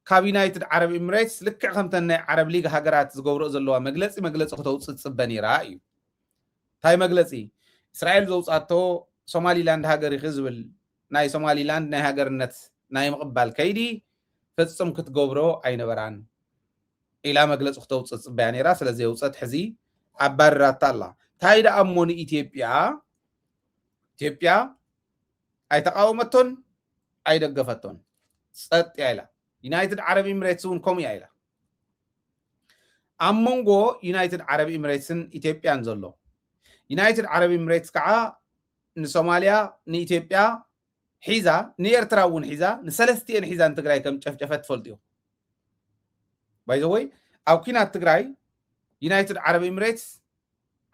ካብ ዩናይትድ ዓረብ ኤምሬትስ ልክዕ ከምተን ናይ ዓረብ ሊግ ሃገራት ዝገብርኦ ዘለዋ መግለፂ መግለፂ ክተውፅእ ትፅበ ነይራ እዩ። እንታይ መግለፂ? እስራኤል ዘውፃቶ ሶማሊላንድ ሃገር ኢኺ ዝብል ናይ ሶማሊላንድ ናይ ሃገርነት ናይ ምቕባል ከይዲ ፍፁም ክትገብሮ ኣይነበራን ኢላ መግለፂ ክተውፅእ ትፅበያ ነይራ። ስለዚ የውፀት ሕዚ ኣባርራታ ኣላ። እንታይ ደኣ እሞ ንኢትዮጵያ ኢትዮጵያ ኣይተቃወመቶን ኣይደገፈቶን፣ ጸጥ እያ ኢላ። ዩናይትድ ዓረብ ኤምሬትስ እውን ከምኡ እያ ኢላ። ኣብ መንጎ ዩናይትድ ዓረብ ኤምሬትስን ኢትዮጵያን ዘሎ ዩናይትድ ዓረብ ኤምሬትስ ከዓ ንሶማሊያ ንኢትዮጵያ ሒዛ ንኤርትራ እውን ሒዛ ንሰለስቲኤን ሒዛ ንትግራይ ከም ጨፍጨፈት ትፈልጡ እዩ። ባይዘወይ ኣብ ኩናት ትግራይ ዩናይትድ ዓረብ ኤምሬትስ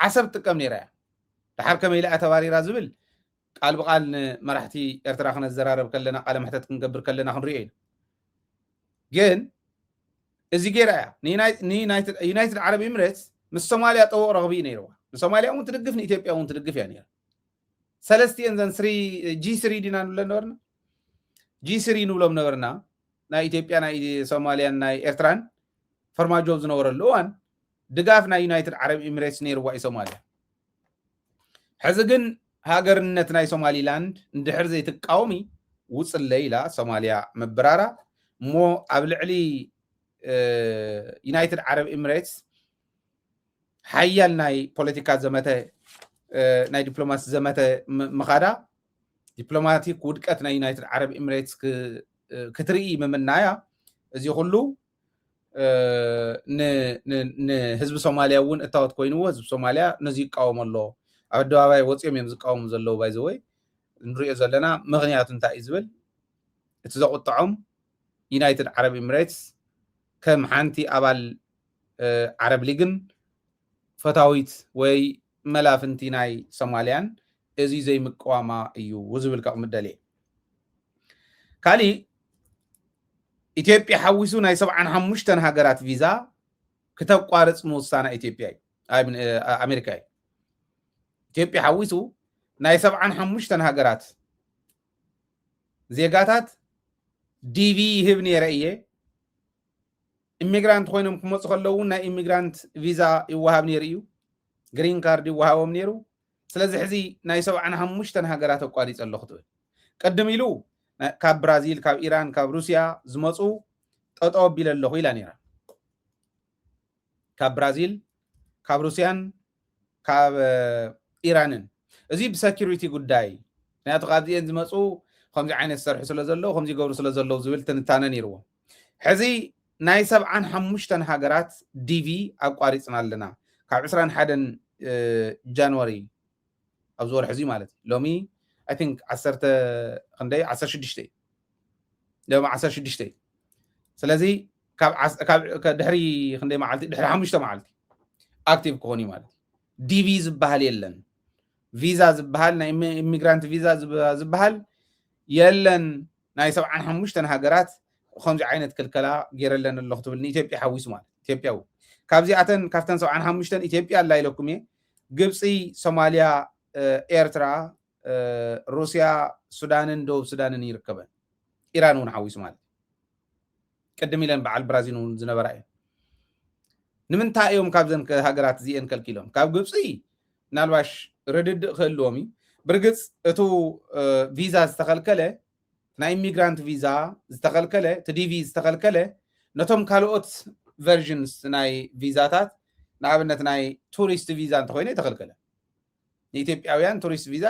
ዓሰብ ትጥቀም ነይራ እያ። ድሓር ከመይ ኢላ እያ ተባሪራ ዝብል ቃል ብቃል ንመራሕቲ ኤርትራ ክነዘራረብ ከለና ቃለ መሕተት ክንገብር ከለና ክንሪኦ ኢና። ግን እዚ ገይራ እያ። ንዩናይትድ ዓረብ ኤምሬትስ ምስ ሶማሊያ ጠበቕ ረኽቢ እዩ ነይርዋ። ንሶማሊያ እውን ትድግፍ ንኢትዮጵያ እውን ትድግፍ እያ ነይራ። ሰለስቲኤን ዘን ስሪ ጂ ስሪ ዲና ንብለን ነበርና። ጂ ስሪ ንብሎም ነበርና። ናይ ኢትዮጵያ ናይ ሶማሊያን ናይ ኤርትራን ፈርማጆ ዝነበረሉ እዋን ድጋፍ ናይ ዩናይትድ ዓረብ ኤምሬትስ ነይርዋ እዩ ሶማሊያ። ሕዚ ግን ሃገርነት ናይ ሶማሊላንድ እንድሕር ዘይትቃወሚ ውፅለይ ኢላ ሶማሊያ ምብራራ እሞ ኣብ ልዕሊ ዩናይትድ ዓረብ ኤምሬትስ ሓያል ናይ ፖለቲካ ዘመተ ናይ ዲፕሎማሲ ዘመተ ምኻዳ ዲፕሎማቲክ ውድቀት ናይ ዩናይትድ ዓረብ ኤምሬትስ ክትርኢ ምምናያ እዚ ኩሉ ንህዝቢ ሶማሊያ እውን እታወት ኮይንዎ ህዝቢ ሶማሊያ ነዚ ይቃወሞ ኣሎ። ኣብ ኣደባባይ ወፂኦም እዮም ዝቃወሙ ዘለዉ። ባይዘወይ ንሪኦ ዘለና ምክንያቱ እንታይ እዩ ዝብል እቲ ዘቁጥዖም ዩናይትድ ዓረብ ኤምሬትስ ከም ሓንቲ ኣባል ዓረብ ሊግን ፈታዊት ወይ መላፍንቲ ናይ ሶማሊያን እዚ ዘይምቅዋማ እዩ ዝብል ከቕምጥ ደልየ። ካሊእ ኢትዮጵያ ሓዊሱ ናይ ሰብዓን ሓሙሽተን ሃገራት ቪዛ ክተቋርፅ ምውሳና ኢትዮጵያ እዩ ኣሜሪካ እዩ። ኢትዮጵያ ሓዊሱ ናይ ሰብዓን ሓሙሽተን ሃገራት ዜጋታት ዲቪ ይህብ ነይረ እየ ኢሚግራንት ኮይኖም ክመፁ ከለዉ ናይ ኢሚግራንት ቪዛ ይወሃብ ነይሩ እዩ። ግሪን ካርድ ይወሃቦም ነይሩ። ስለዚ ሕዚ ናይ ሰብዓን ሓሙሽተን ሃገራት ኣቋሪፀ ኣለኹ ትብል። ቅድም ኢሉ ካብ ብራዚል፣ ካብ ኢራን፣ ካብ ሩስያ ዝመፁ ጠጠው ኣቢለ ኣለኹ ኢላ ነይራ። ካብ ብራዚል፣ ካብ ሩስያን ካብ ኢራንን። እዚ ብሰኪሪቲ ጉዳይ ምክንያቱ ካብዚኤን ዝመፁ ከምዚ ዓይነት ዝሰርሑ ስለ ዘለዉ ከምዚ ይገብሩ ስለ ዘለዉ ዝብል ትንታነ ነይርዎ። ሕዚ ናይ ሰብዓን ሓሙሽተን ሃገራት ዲቪ ኣቋሪፅና ኣለና ካብ ዕስራን ሓደን ጃንዋሪ ኣብዚ ወርሒ እዚ ማለት እዩ። ሎሚ I think ዓሰርተ ክንደይ ዓሰርተ ሽዱሽተ እዩ። ሎሚ ዓሰርተ ሽዱሽተ እዩ። ስለዚ ድሕሪ ክንደይ መዓልቲ ድሕሪ ሓሙሽተ መዓልቲ ኣክቲቭ ክኾን እዩ ማለት እዩ። ዲቪ ዝበሃል የለን፣ ቪዛ ዝበሃል ናይ ኢሚግራንት ቪዛ ዝበሃል የለን። ናይ ሰብዓን ሓሙሽተን ሃገራት ከምዚ ዓይነት ክልከላ ገይረለን ኣለኹ ትብል ንኢትዮጵያ ሓዊሱ ማለት ኢትዮጵያ እውን ካብዚኣተን ካብተን ሰብዓን ሓሙሽተን ኢትዮጵያ ኣላ ኢለኩም እየ። ግብፂ፣ ሶማሊያ፣ ኤርትራ፣ ሩስያ፣ ሱዳንን ደቡብ ሱዳንን ይርከበን። ኢራን እውን ሓዊሱ ማለት እዩ። ቅድም ኢለን በዓል ብራዚል እውን ዝነበራ እየን። ንምንታይ እዮም ካብዘን ሃገራት እዚአን ከልኪሎም? ካብ ግብፂ ምናልባሽ ርድድእ ክህልዎም እዩ። ብርግፅ እቱ ቪዛ ዝተኸልከለ ናይ ኢሚግራንት ቪዛ ዝተኸልከለ እቲ ዲቪ ዝተኸልከለ ነቶም ካልኦት ቨርዥንስ ናይ ቪዛታት ንኣብነት ናይ ቱሪስት ቪዛ እንተኮይነ የተኸልከለ ንኢትዮጵያውያን ቱሪስት ቪዛ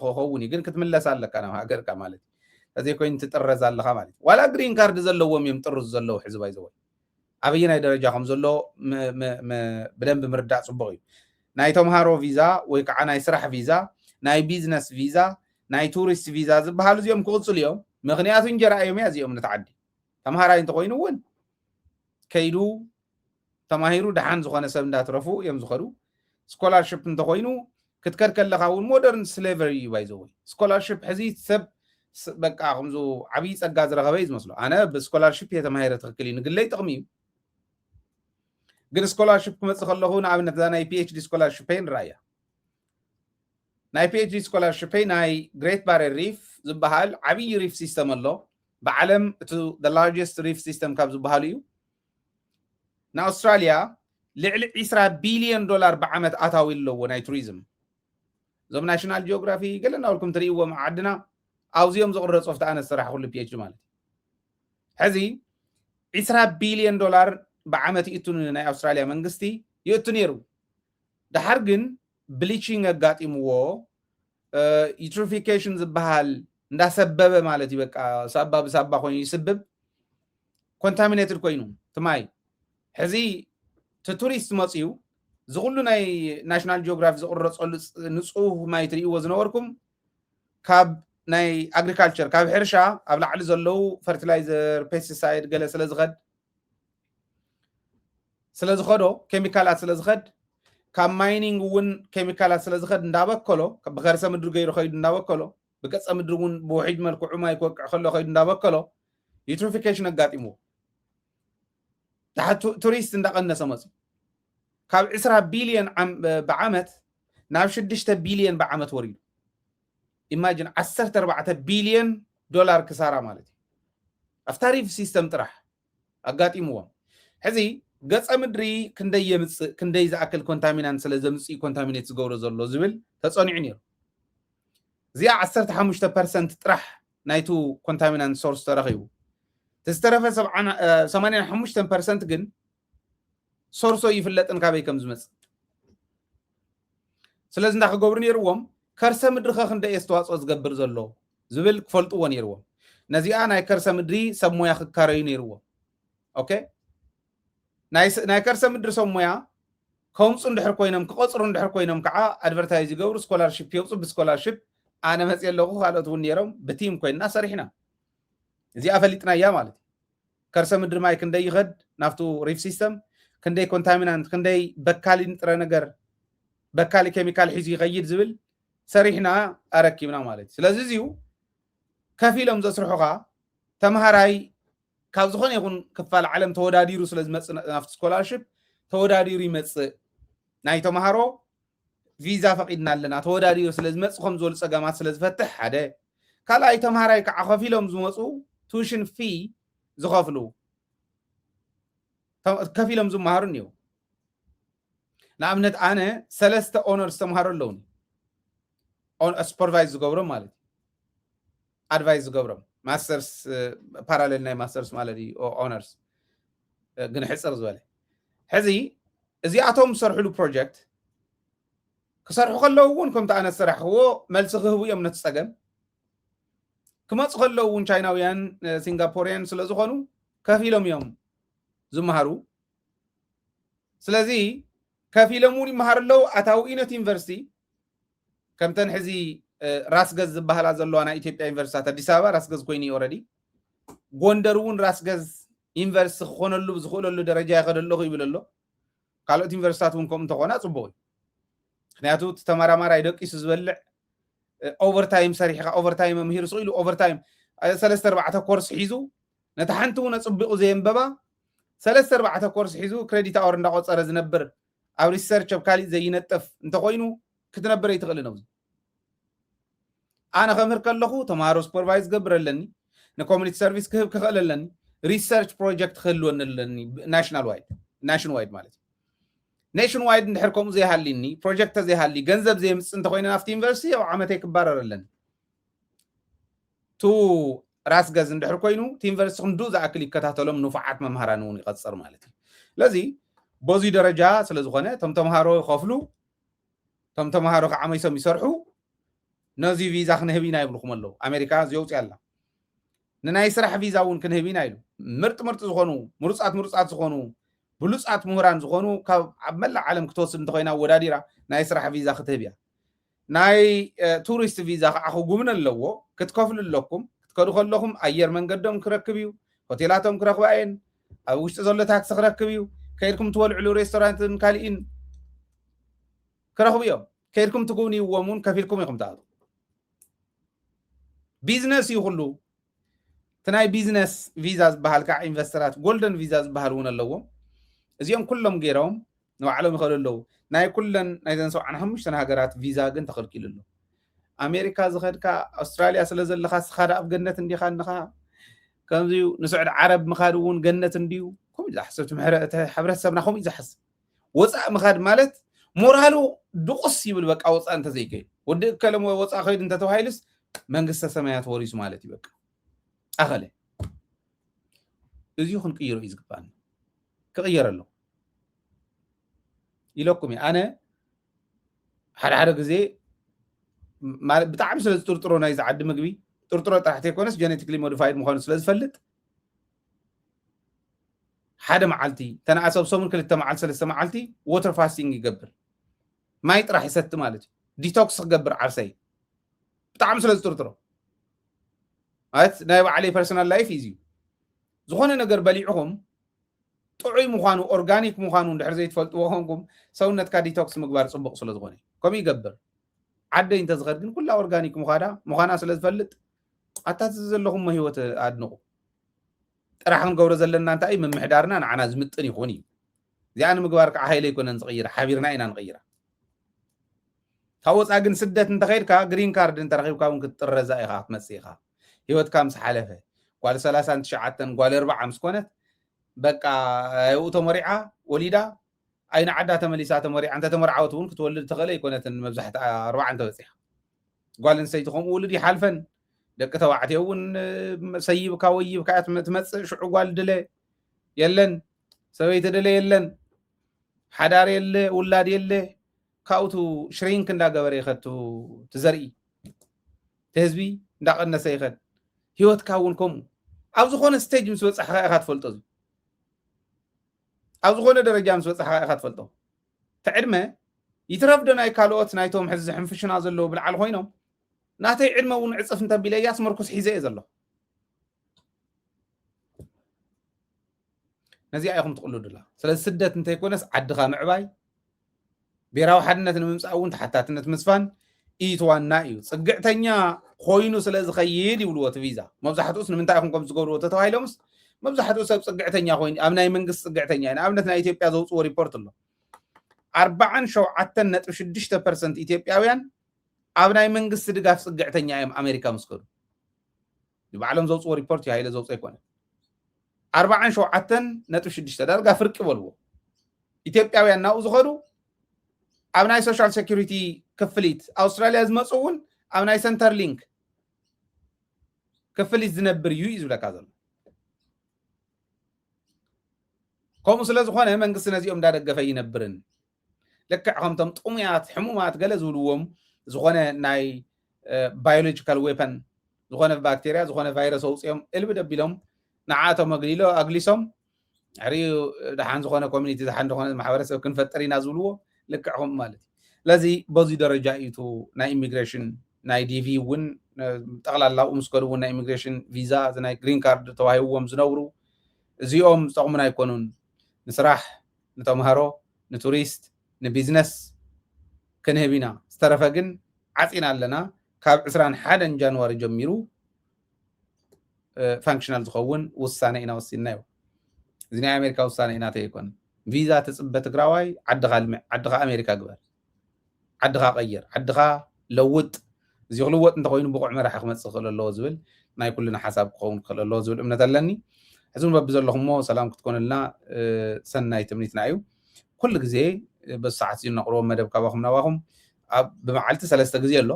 ክኸውን እዩ ግን ክትምለስ ኣለካ ናብ ሃገርካ ማለት እዩ። ተዘይኮይኑ ትጥረዝ ኣለኻ ማለት እዩ። ዋላ ግሪን ካርድ ዘለዎም እዮም ጥርዙ ዘለዉ ሕዚ ባይዘወይ ኣበየናይ ደረጃ ከም ዘሎ ብደንብ ምርዳእ ፅቡቅ እዩ። ናይ ተምሃሮ ቪዛ ወይ ከዓ ናይ ስራሕ ቪዛ፣ ናይ ቢዝነስ ቪዛ፣ ናይ ቱሪስት ቪዛ ዝበሃሉ እዚኦም ክቕፅሉ እዮም። ምክንያቱ እንጀራ እዮም እያ እዚኦም ነቲ ዓዲ። ተምሃራይ እንተኮይኑ እውን ከይዱ ተማሂሩ ደሓን ዝኾነ ሰብ እንዳትረፉ እዮም ዝኸዱ። ስኮላርሽፕ እንተኮይኑ ክትከድ ከለካ እውን ሞደርን ስሌቨሪ እዩ ባይዘወይ። ስኮላርሽፕ ሕዚ ሰብ በቃ ከምዚ ዓብዪ ፀጋ ዝረኸበ እዩ ዝመስሎ። ኣነ ብስኮላርሽፕ እየ ተማሂረ ትኽክል እዩ፣ ንግለይ ጥቕሚ እዩ። ግን ስኮላርሽፕ ክመፅእ ከለኹ ንኣብነት እዛ ናይ ፒኤችዲ ስኮላርሽፕ ንረኣያ። ናይ ፒኤችዲ ስኮላርሽፕ ናይ ግሬት ባሬር ሪፍ ዝበሃል ዓብዪ ሪፍ ሲስተም ኣሎ። ብዓለም እቲ ላርጀስት ሪፍ ሲስተም ካብ ዝበሃሉ እዩ። ንኣውስትራልያ ልዕሊ ዒስራ ቢልዮን ዶላር ብዓመት ኣታዊ ኣለዎ ናይ ቱሪዝም። እዞም ናሽናል ጂኦግራፊ ገለ እናበልኩም ትርእይዎም ዓድና ኣብዚኦም ዝቕረፁ ኣብቲ ኣነ ዝሰራሕኩሉ ፒኤችዲ ማለት እዩ። ሕዚ ዒስራ ቢልዮን ዶላር ብዓመት ይእቱ ናይ ኣውስትራልያ መንግስቲ ይእቱ ነይሩ። ደሓር ግን ብሊቺንግ ኣጋጢምዎ ዩትሪፊኬሽን ዝበሃል እንዳሰበበ ማለት እዩ። በቃ ሳባ ብሳባ ኮይኑ ይስብብ ኮንታሚኔትድ ኮይኑ ትማይ ሕዚ እቲ ቱሪስት መፅዩ ዝኩሉ ናይ ናሽናል ጂኦግራፊ ዝቁረፀሉ ንፁህ ማይ ትርእይዎ ዝነበርኩም ካብ ናይ ኣግሪካልቸር ካብ ሕርሻ ኣብ ላዕሊ ዘለዉ ፈርቲላይዘር ፔስቲሳይድ ገለ ስለ ዝኸድ ስለ ዝኸዶ ኬሚካላት ስለ ዝኸድ ካብ ማይኒንግ እውን ኬሚካላት ስለ ዝኸድ እንዳበከሎ ብከርሰ ምድሪ ገይሩ ከይዱ እንዳበከሎ ብገፀ ምድሪ እውን ብውሒድ መልክዑ ማይ ክወቅዕ ከሎ ከይዱ እንዳበከሎ ዩትሪፊኬሽን ኣጋጢምዎ። ቱሪስት እንዳቀነሰ መፅዩ ካብ ዕስራ ቢልዮን ብዓመት ናብ ሽዱሽተ ቢልዮን ብዓመት ወሪዱ። ኢማጂን ዓሰርተ ኣርባዕተ ቢልዮን ዶላር ክሳራ ማለት እዩ ኣብታ ሪፍ ሲስተም ጥራሕ ኣጋጢምዎም። ሕዚ ገፀ ምድሪ ክንደይ የምፅእ ክንደይ ዝኣክል ኮንታሚናንት ስለ ዘምፅእ ኮንታሚኔት ዝገብሮ ዘሎ ዝብል ተፀኒዑ ነይሩ። እዚኣ ዓሰርተ ሓሙሽተ ፐርሰንት ጥራሕ ናይቱ ኮንታሚናንት ሶርስ ተረኺቡ። ዝተረፈ ሰማንያን ሓሙሽተ ፐርሰንት ግን ሶርሶ ይፍለጥን ካበይ ከም ዝመፅእ። ስለዚ እንዳ ክገብሩ ነይርዎም ከርሰ ምድሪ ከ ክንደይ ኣስተዋፅኦ ዝገብር ዘሎ ዝብል ክፈልጥዎ ነይርዎም። ነዚኣ ናይ ከርሰ ምድሪ ሰብ ሞያ ክካረዩ ነይርዎም። ኦኬ ናይ ከርሰ ምድሪ ሰብ ሞያ ከምፁ እንድሕር ኮይኖም ክቐፅሩ እንድሕር ኮይኖም ከዓ ኣድቨርታይዝ ይገብሩ፣ ስኮላርሽፕ የውፁ። ብስኮላርሽፕ ኣነ መፅየ ኣለኹ፣ ካልኦት እውን ነይሮም ብቲም ኮይንና ሰሪሕና እዚኣ ፈሊጥናያ ማለት እዩ። ከርሰ ምድሪ ማይ ክንደይ ይኸድ ናብቱ ሪፍ ሲስተም ክንደይ ኮንታሚናንት ክንደይ በካሊ ንጥረ ነገር በካሊ ኬሚካል ሒዙ ይኸይድ ዝብል ሰሪሕና ኣረኪብና ማለት እዩ። ስለዚ እዚዩ ከፊሎም ዘስርሑኻ ተምሃራይ ካብ ዝኾነ ይኹን ክፋል ዓለም ተወዳዲሩ ስለ ዝመፅእ ናብቲ ስኮላርሽፕ ተወዳዲሩ ይመፅእ። ናይ ተምሃሮ ቪዛ ፈቒድና ኣለና ተወዳዲሩ ስለ ዝመፅእ ከም ዝበሉ ፀገማት ስለ ዝፈትሕ ሓደ ካልኣይ ተምሃራይ ከዓ ከፊሎም ዝመፁ ቱሽን ፊ ዝኸፍሉ ከፊሎም ዝመሃሩ እኒው። ንኣብነት ኣነ ሰለስተ ኦነርስ ተምሃሮ ኣለውኒ ሱፐርቫይዝ ዝገብሮም ማለት እዩ ኣድቫይዝ ዝገብሮም ማስተርስ ፓራሌል ናይ ማስተርስ ማለት እዩ ኦነርስ ግን ሕፅር ዝበለ ሕዚ እዚኣቶም ዝሰርሕሉ ፕሮጀክት ክሰርሑ ከለዉ እውን ከምቲ ኣነ ዝሰራሕክዎ መልሲ ክህቡ እዮም ነቲ ፀገም ክመፁ ከለዉ እውን ቻይናውያን ሲንጋፖርያን ስለ ዝኾኑ ከፊሎም እዮም ዝመሃሩ ስለዚ ከፊሎም እውን ይመሃሩ ኣለዉ ኣታዊ ነቲ ዩኒቨርሲቲ ከምተን ሕዚ ራስገዝ ዝበሃላ ዘለዋ ናይ ኢትዮጵያ ዩኒቨርሲታት ኣዲስ ኣበባ ራስገዝ ኮይኑ እዩ ረዲ ጎንደር እውን ራስገዝ ዩኒቨርሲቲ ክኾነሉ ዝኽእለሉ ደረጃ ይኸደ ኣለኹ ይብል ኣሎ ካልኦት ዩኒቨርሲታት እውን ከምኡ እንተኾና ፅቡቅ እዩ ምክንያቱ እቲ ተመራማራይ ደቂሱ ዝበልዕ ኦቨርታይም ሰሪሕካ ኦቨርታይም መምሂሩ ስኢሉ ኦቨርታይም ሰለስተ ኣርባዕተ ኮርስ ሒዙ ነቲ ሓንቲ እውን ኣፅቢቑ ዘየንበባ ሰለስተ ኣርባዕተ ኮርስ ሒዙ ክሬዲት ኣወር እንዳቆፀረ ዝነብር ኣብ ሪሰርች ኣብ ካሊእ ዘይነጥፍ እንተኮይኑ ክትነብር ኣይትኽእልን ኣብዚ ኣነ ከምህር ከለኹ ተምሃሮ ሱፐርቫይዝ ገብር ኣለኒ ንኮሚኒቲ ሰርቪስ ክህብ ክኽእል ኣለኒ ሪሰርች ፕሮጀክት ክህልወኒ ኣለኒ ናሽናል ዋይድ ናሽን ዋይድ ማለት እዩ ኔሽን ዋይድ እንድሕር ከምኡ ዘይሃሊኒ ፕሮጀክት ዘይሃሊ ገንዘብ ዘይምፅእ እንተኮይነ ናብቲ ዩኒቨርሲቲ ኣብ ዓመተይ ክባረር ኣለኒ ቱ ራስ ገዝ እንድሕር ኮይኑ እቲ ዩኒቨርሲቲ ክንዱ ዝኣክል ይከታተሎም ንፉዓት መምሃራን እውን ይቐፅር ማለት እዩ ስለዚ በዚ ደረጃ ስለዝኾነ እቶም ተምሃሮ ይኸፍሉ እቶም ተምሃሮ ከዓ መይሶም ይሰርሑ ነዚ ቪዛ ክንህብ ኢና ይብልኩም ኣለዉ ኣሜሪካ እዚ የውፅእ ኣላ ንናይ ስራሕ ቪዛ እውን ክንህብ ኢና ኢሉ። ምርጥ ምርጥ ዝኾኑ፣ ምሩፃት ምሩፃት ዝኾኑ፣ ብሉፃት ምሁራን ዝኾኑ ካብ ኣብ መላእ ዓለም ክትወስድ እንተኮይና ኣወዳዲራ ናይ ስራሕ ቪዛ ክትህብ እያ። ናይ ቱሪስት ቪዛ ከዓ ክጉብነ ኣለዎ። ክትከፍሉ ኣለኩም። ክትከዱ ከለኹም ኣየር መንገዶም ክረክብ እዩ። ሆቴላቶም ክረኽባ እየን። ኣብ ውሽጢ ዘሎ ታክሲ ክረክብ እዩ። ከይድኩም ትበልዕሉ ሬስቶራንትን ካሊእን ክረኽቡ እዮም። ከይድኩም ትጉብንይዎም እውን ከፊልኩም ኢኹም ትኣቱ። ቢዝነስ እዩ ኩሉ። እቲ ናይ ቢዝነስ ቪዛ ዝበሃል ከዓ ኢንቨስተራት ጎልደን ቪዛ ዝበሃል እውን ኣለዎም። እዚኦም ኩሎም ገይሮም ንባዕሎም ይኸዱ ኣለዉ። ናይ ኩለን ናይዘን ሰብዓን ሓሙሽተን ሃገራት ቪዛ ግን ተኸልኪሉ ኣሎ። ኣሜሪካ ዝኸድካ ኣውስትራልያ ስለ ዘለኻ ስኻ ደኣ ኣብ ገነት እንዲኻ እንኻ። ከምዚ ንስዑድ ዓረብ ምኻድ እውን ገነት እንድዩ። ከምኡ ዝሓስብ እቲ ምሕረ-፣ እቲ ሕብረተሰብና ከምኡ እዩ ዝሓስብ። ወፃእ ምኻድ ማለት ሞራሉ ድቑስ ይብል። በቃ ወፃእ እንተዘይከይዱ ወዲ እከለ ወፃእ ከይዱ እንተተባሂሉስ መንግስተ ሰማያት ወሪሱ ማለት እዩ። በቃ ኣኸለ እዚ ክንቅይሮ እዩ ዝግባኣና። ክቕየር ኣለዎ ኢለኩም እየ። ኣነ ሓደ ሓደ ግዜ ማለት ብጣዕሚ ስለ ዝጥርጥሮ ናይዚ ዓዲ ምግቢ ጥርጥሮ ጥራሕ ተይኮነስ ጀነቲክሊ ሞዲፋይድ ምዃኑ ስለ ዝፈልጥ ሓደ መዓልቲ ተነኣሰብ ሰሙን ክልተ መዓልቲ ሰለስተ መዓልቲ ወተር ፋስቲንግ ይገብር። ማይ ጥራሕ ይሰቲ ማለት እዩ። ዲቶክስ ክገብር ዓርሰይ ብጣዕሚ ስለ ዝጥርጥሮ ማለት ናይ ባዕለይ ፐርሰናል ላይፍ እዩ። ዝኾነ ነገር በሊዕኹም ጥዑይ ምዃኑ ኦርጋኒክ ምዃኑ እንድሕር ዘይትፈልጥዎ ኮንኩም ሰውነትካ ዲቶክስ ምግባር ፅቡቕ ስለ ዝኾነ እዩ። ከምኡ ይገብር። ዓደይ እንተዝኸድ ግን ኩላ ኦርጋኒክ ምዃዳ ምዃና ስለ ዝፈልጥ ኣታ እዚ ዘለኹሞ ህይወት ኣድንቑ። ጥራሕ ክንገብሮ ዘለና እንታይ እዩ? ምምሕዳርና ንዓና ዝምጥን ይኹን እዩ። እዚኣ ንምግባር ከዓ ሃይለ ኣይኮነን ዝቕይር፣ ሓቢርና ኢና ንቕይራ። ካብ ወፃ ግን ስደት እንተኸይድካ ግሪን ካርድ እንተረኺብካ እውን ክትጥረዛ ኢኻ ክትመፅእ ኢኻ። ህይወትካ ምስ ሓለፈ ጓል ሰላሳን ትሽዓተን ጓል ኣርባዓ ምስ ኮነት በቃ ኣብኡ ተመሪዓ ወሊዳ ኣይንዓዳ ተመሊሳ ተመሪዓ እንተተመርዓወት እውን ክትወልድ ተኽእለ ኣይኮነትን። መብዛሕትኣ ኣርባዓ እንተበፂሓ ጓል ኣንስተይቲ ከምኡ ውሉድ ይሓልፈን። ደቂ ተባዕትዮ እውን ሰይብካ ወይብካ እያ ትመ-፣ ትመፅእ። ሽዑ ጓል ድለ የለን፣ ሰበይቲ ድለ የለን፣ ሓዳር የለ፣ ውላድ የለ። ካብኡ ቱ ሽሪንክ እንዳገበረ ይኸድ ቱ፣ ቱ ዘርኢ፣ ቲ ህዝቢ እንዳቐነሰ ይኸድ። ህይወትካ እውን ከምኡ ኣብ ዝኾነ ስቴጅ ምስ በፃሕካ ኢኻ ትፈልጦ። እዚ ኣብ ዝኾነ ደረጃ ምስ በፃሕካ ኢኻ ትፈልጦ። እቲ ዕድመ ይትረፍ ዶ ናይ ካልኦት ናይቶም ሕዚ ዝሕንፍሽና ዘለዉ ብልዓል ኮይኖም ናተይ ዕድመ እውን ዕፅፍ እንተቢለያስ ምርኩስ ሒዘ እየ ዘለኹ። ነዚኣ ኢኹም ትቕልዱላ። ስለዚ ስደት እንተይኮነስ ዓድኻ ምዕባይ፣ ብሄራዊ ሓድነት ንምምፃእ እውን ተሓታትነት ምስፋን እዩ እቲ ዋና እዩ። ፅግዕተኛ ኮይኑ ስለ ዝኸይድ ይብልዎ እቲ ቪዛ። መብዛሕትኡስ ንምንታይ ኢኹም ከም ዝገብርዎ ተተባሂሎምስ መብዛሕትኡ ሰብ ፅግዕተኛ ኮይኑ ኣብ ናይ መንግስቲ ፅግዕተኛ እዩ። ንኣብነት ናይ ኢትዮጵያ ዘውፅዎ ሪፖርት ኣሎ። ኣርባዓን ሸውዓተን ነጥቢ ሽዱሽተ ፐርሰንት ኢትዮጵያውያን ኣብ ናይ መንግስቲ ድጋፍ ፅግዕተኛ እዮም ኣሜሪካ ምስ ከዱ። ንባዕሎም ዘውፅዎ ሪፖርት እዩ፣ ሃይለ ዘውፅኦ ኣይኮነን። ኣርባዓን ሸውዓተን ነጥቢ ሽዱሽተ ዳርጋ ፍርቂ በልዎ። ኢትዮጵያውያን ናብኡ ዝኸዱ ኣብ ናይ ሶሻል ሴኩሪቲ ክፍሊት ኣውስትራልያ ዝመፁ እውን ኣብ ናይ ሰንተር ሊንክ ክፍሊት ዝነብር እዩ እዩ ዝብለካ ዘሎ። ከምኡ ስለ ዝኾነ መንግስቲ ነዚኦም እንዳደገፈ ይነብርን ልክዕ ከምቶም ጥሙያት ሕሙማት ገለ ዝብልዎም ዝኾነ ናይ ባዮሎጂካል ዌፐን ዝኾነ ባክቴርያ ዝኾነ ቫይረስ ኣውፅኦም እልቢ ደቢሎም ንዓቶም ኣግሊሎ ኣግሊሶም ሕሪኡ ደሓን ዝኾነ ኮሚኒቲ ደሓን ዝኾነ ማሕበረሰብ ክንፈጥር ኢና ዝብልዎ ልክዕ ከምኡ ማለት እዩ። ስለዚ በዚ ደረጃ እዩ እቲ ናይ ኢሚግሬሽን ናይ ዲቪ እውን ጠቕላላኡ ምስ ከዱ እውን ናይ ኢሚግሬሽን ቪዛ እዚ ናይ ግሪን ካርድ ተዋሂብዎም ዝነብሩ እዚኦም ዝጠቕሙና ኣይኮኑን። ንስራሕ፣ ንተምሃሮ፣ ንቱሪስት፣ ንቢዝነስ ክንህብ ኢና። ዝተረፈ ግን ዓፂና ኣለና። ካብ ዕስራን ሓደን ጃንዋሪ ጀሚሩ ፋንክሽናል ዝኸውን ውሳነ ኢና ወሲንናዮ። እዚ ናይ ኣሜሪካ ውሳነ ኢና ተይኮን ቪዛ ትፅበ ትግራዋይ ዓድኻ ልምዕ፣ ዓድኻ ኣሜሪካ ግበር፣ ዓድኻ ቀይር፣ ዓድኻ ለውጥ። እዚ ክልወጥ እንተኮይኑ ብቑዕ መራሒ ክመፅእ ክኽእል ኣለዎ ዝብል ናይ ኩልና ሓሳብ ክኸውን ክኽእል ኣለዎ ዝብል እምነት ኣለኒ። ሕዚ እውን በብዘለኹሞ ሰላም ክትኮኑልና ሰናይ ትምኒትና እዩ። ኩሉ ግዜ በዚ ሰዓት እዚ እነቕርቦ መደብ ካባኹም ናባኹም ኣብ ብመዓልቲ ሰለስተ ግዜ ኣሎ።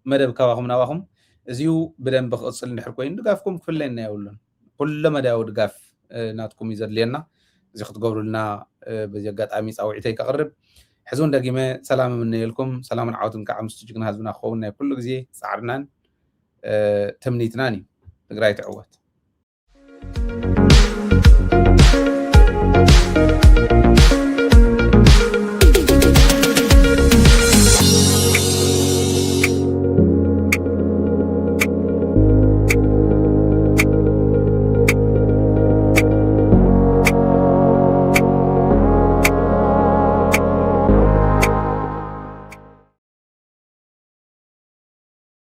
መደብ ካባኹም ናባኹም እዚዩ ብደንቢ ክቕፅል እንድሕር ኮይኑ ድጋፍኩም ክፍለየና የብሉን። ኩለ መዳያዊ ድጋፍ ናትኩም እዩ ዘድልየና። እዚ ክትገብሩልና በዚ ኣጋጣሚ ፃውዒተይ ከቕርብ። ሕዚ እውን ደጊመ ሰላም እምነየልኩም። ሰላምን ዓወትን ከዓ ምስቲ ጅግና ህዝብና ክኸውን ናይ ኩሉ ግዜ ፃዕርናን ትምኒትናን እዩ። ትግራይ ትዕወት።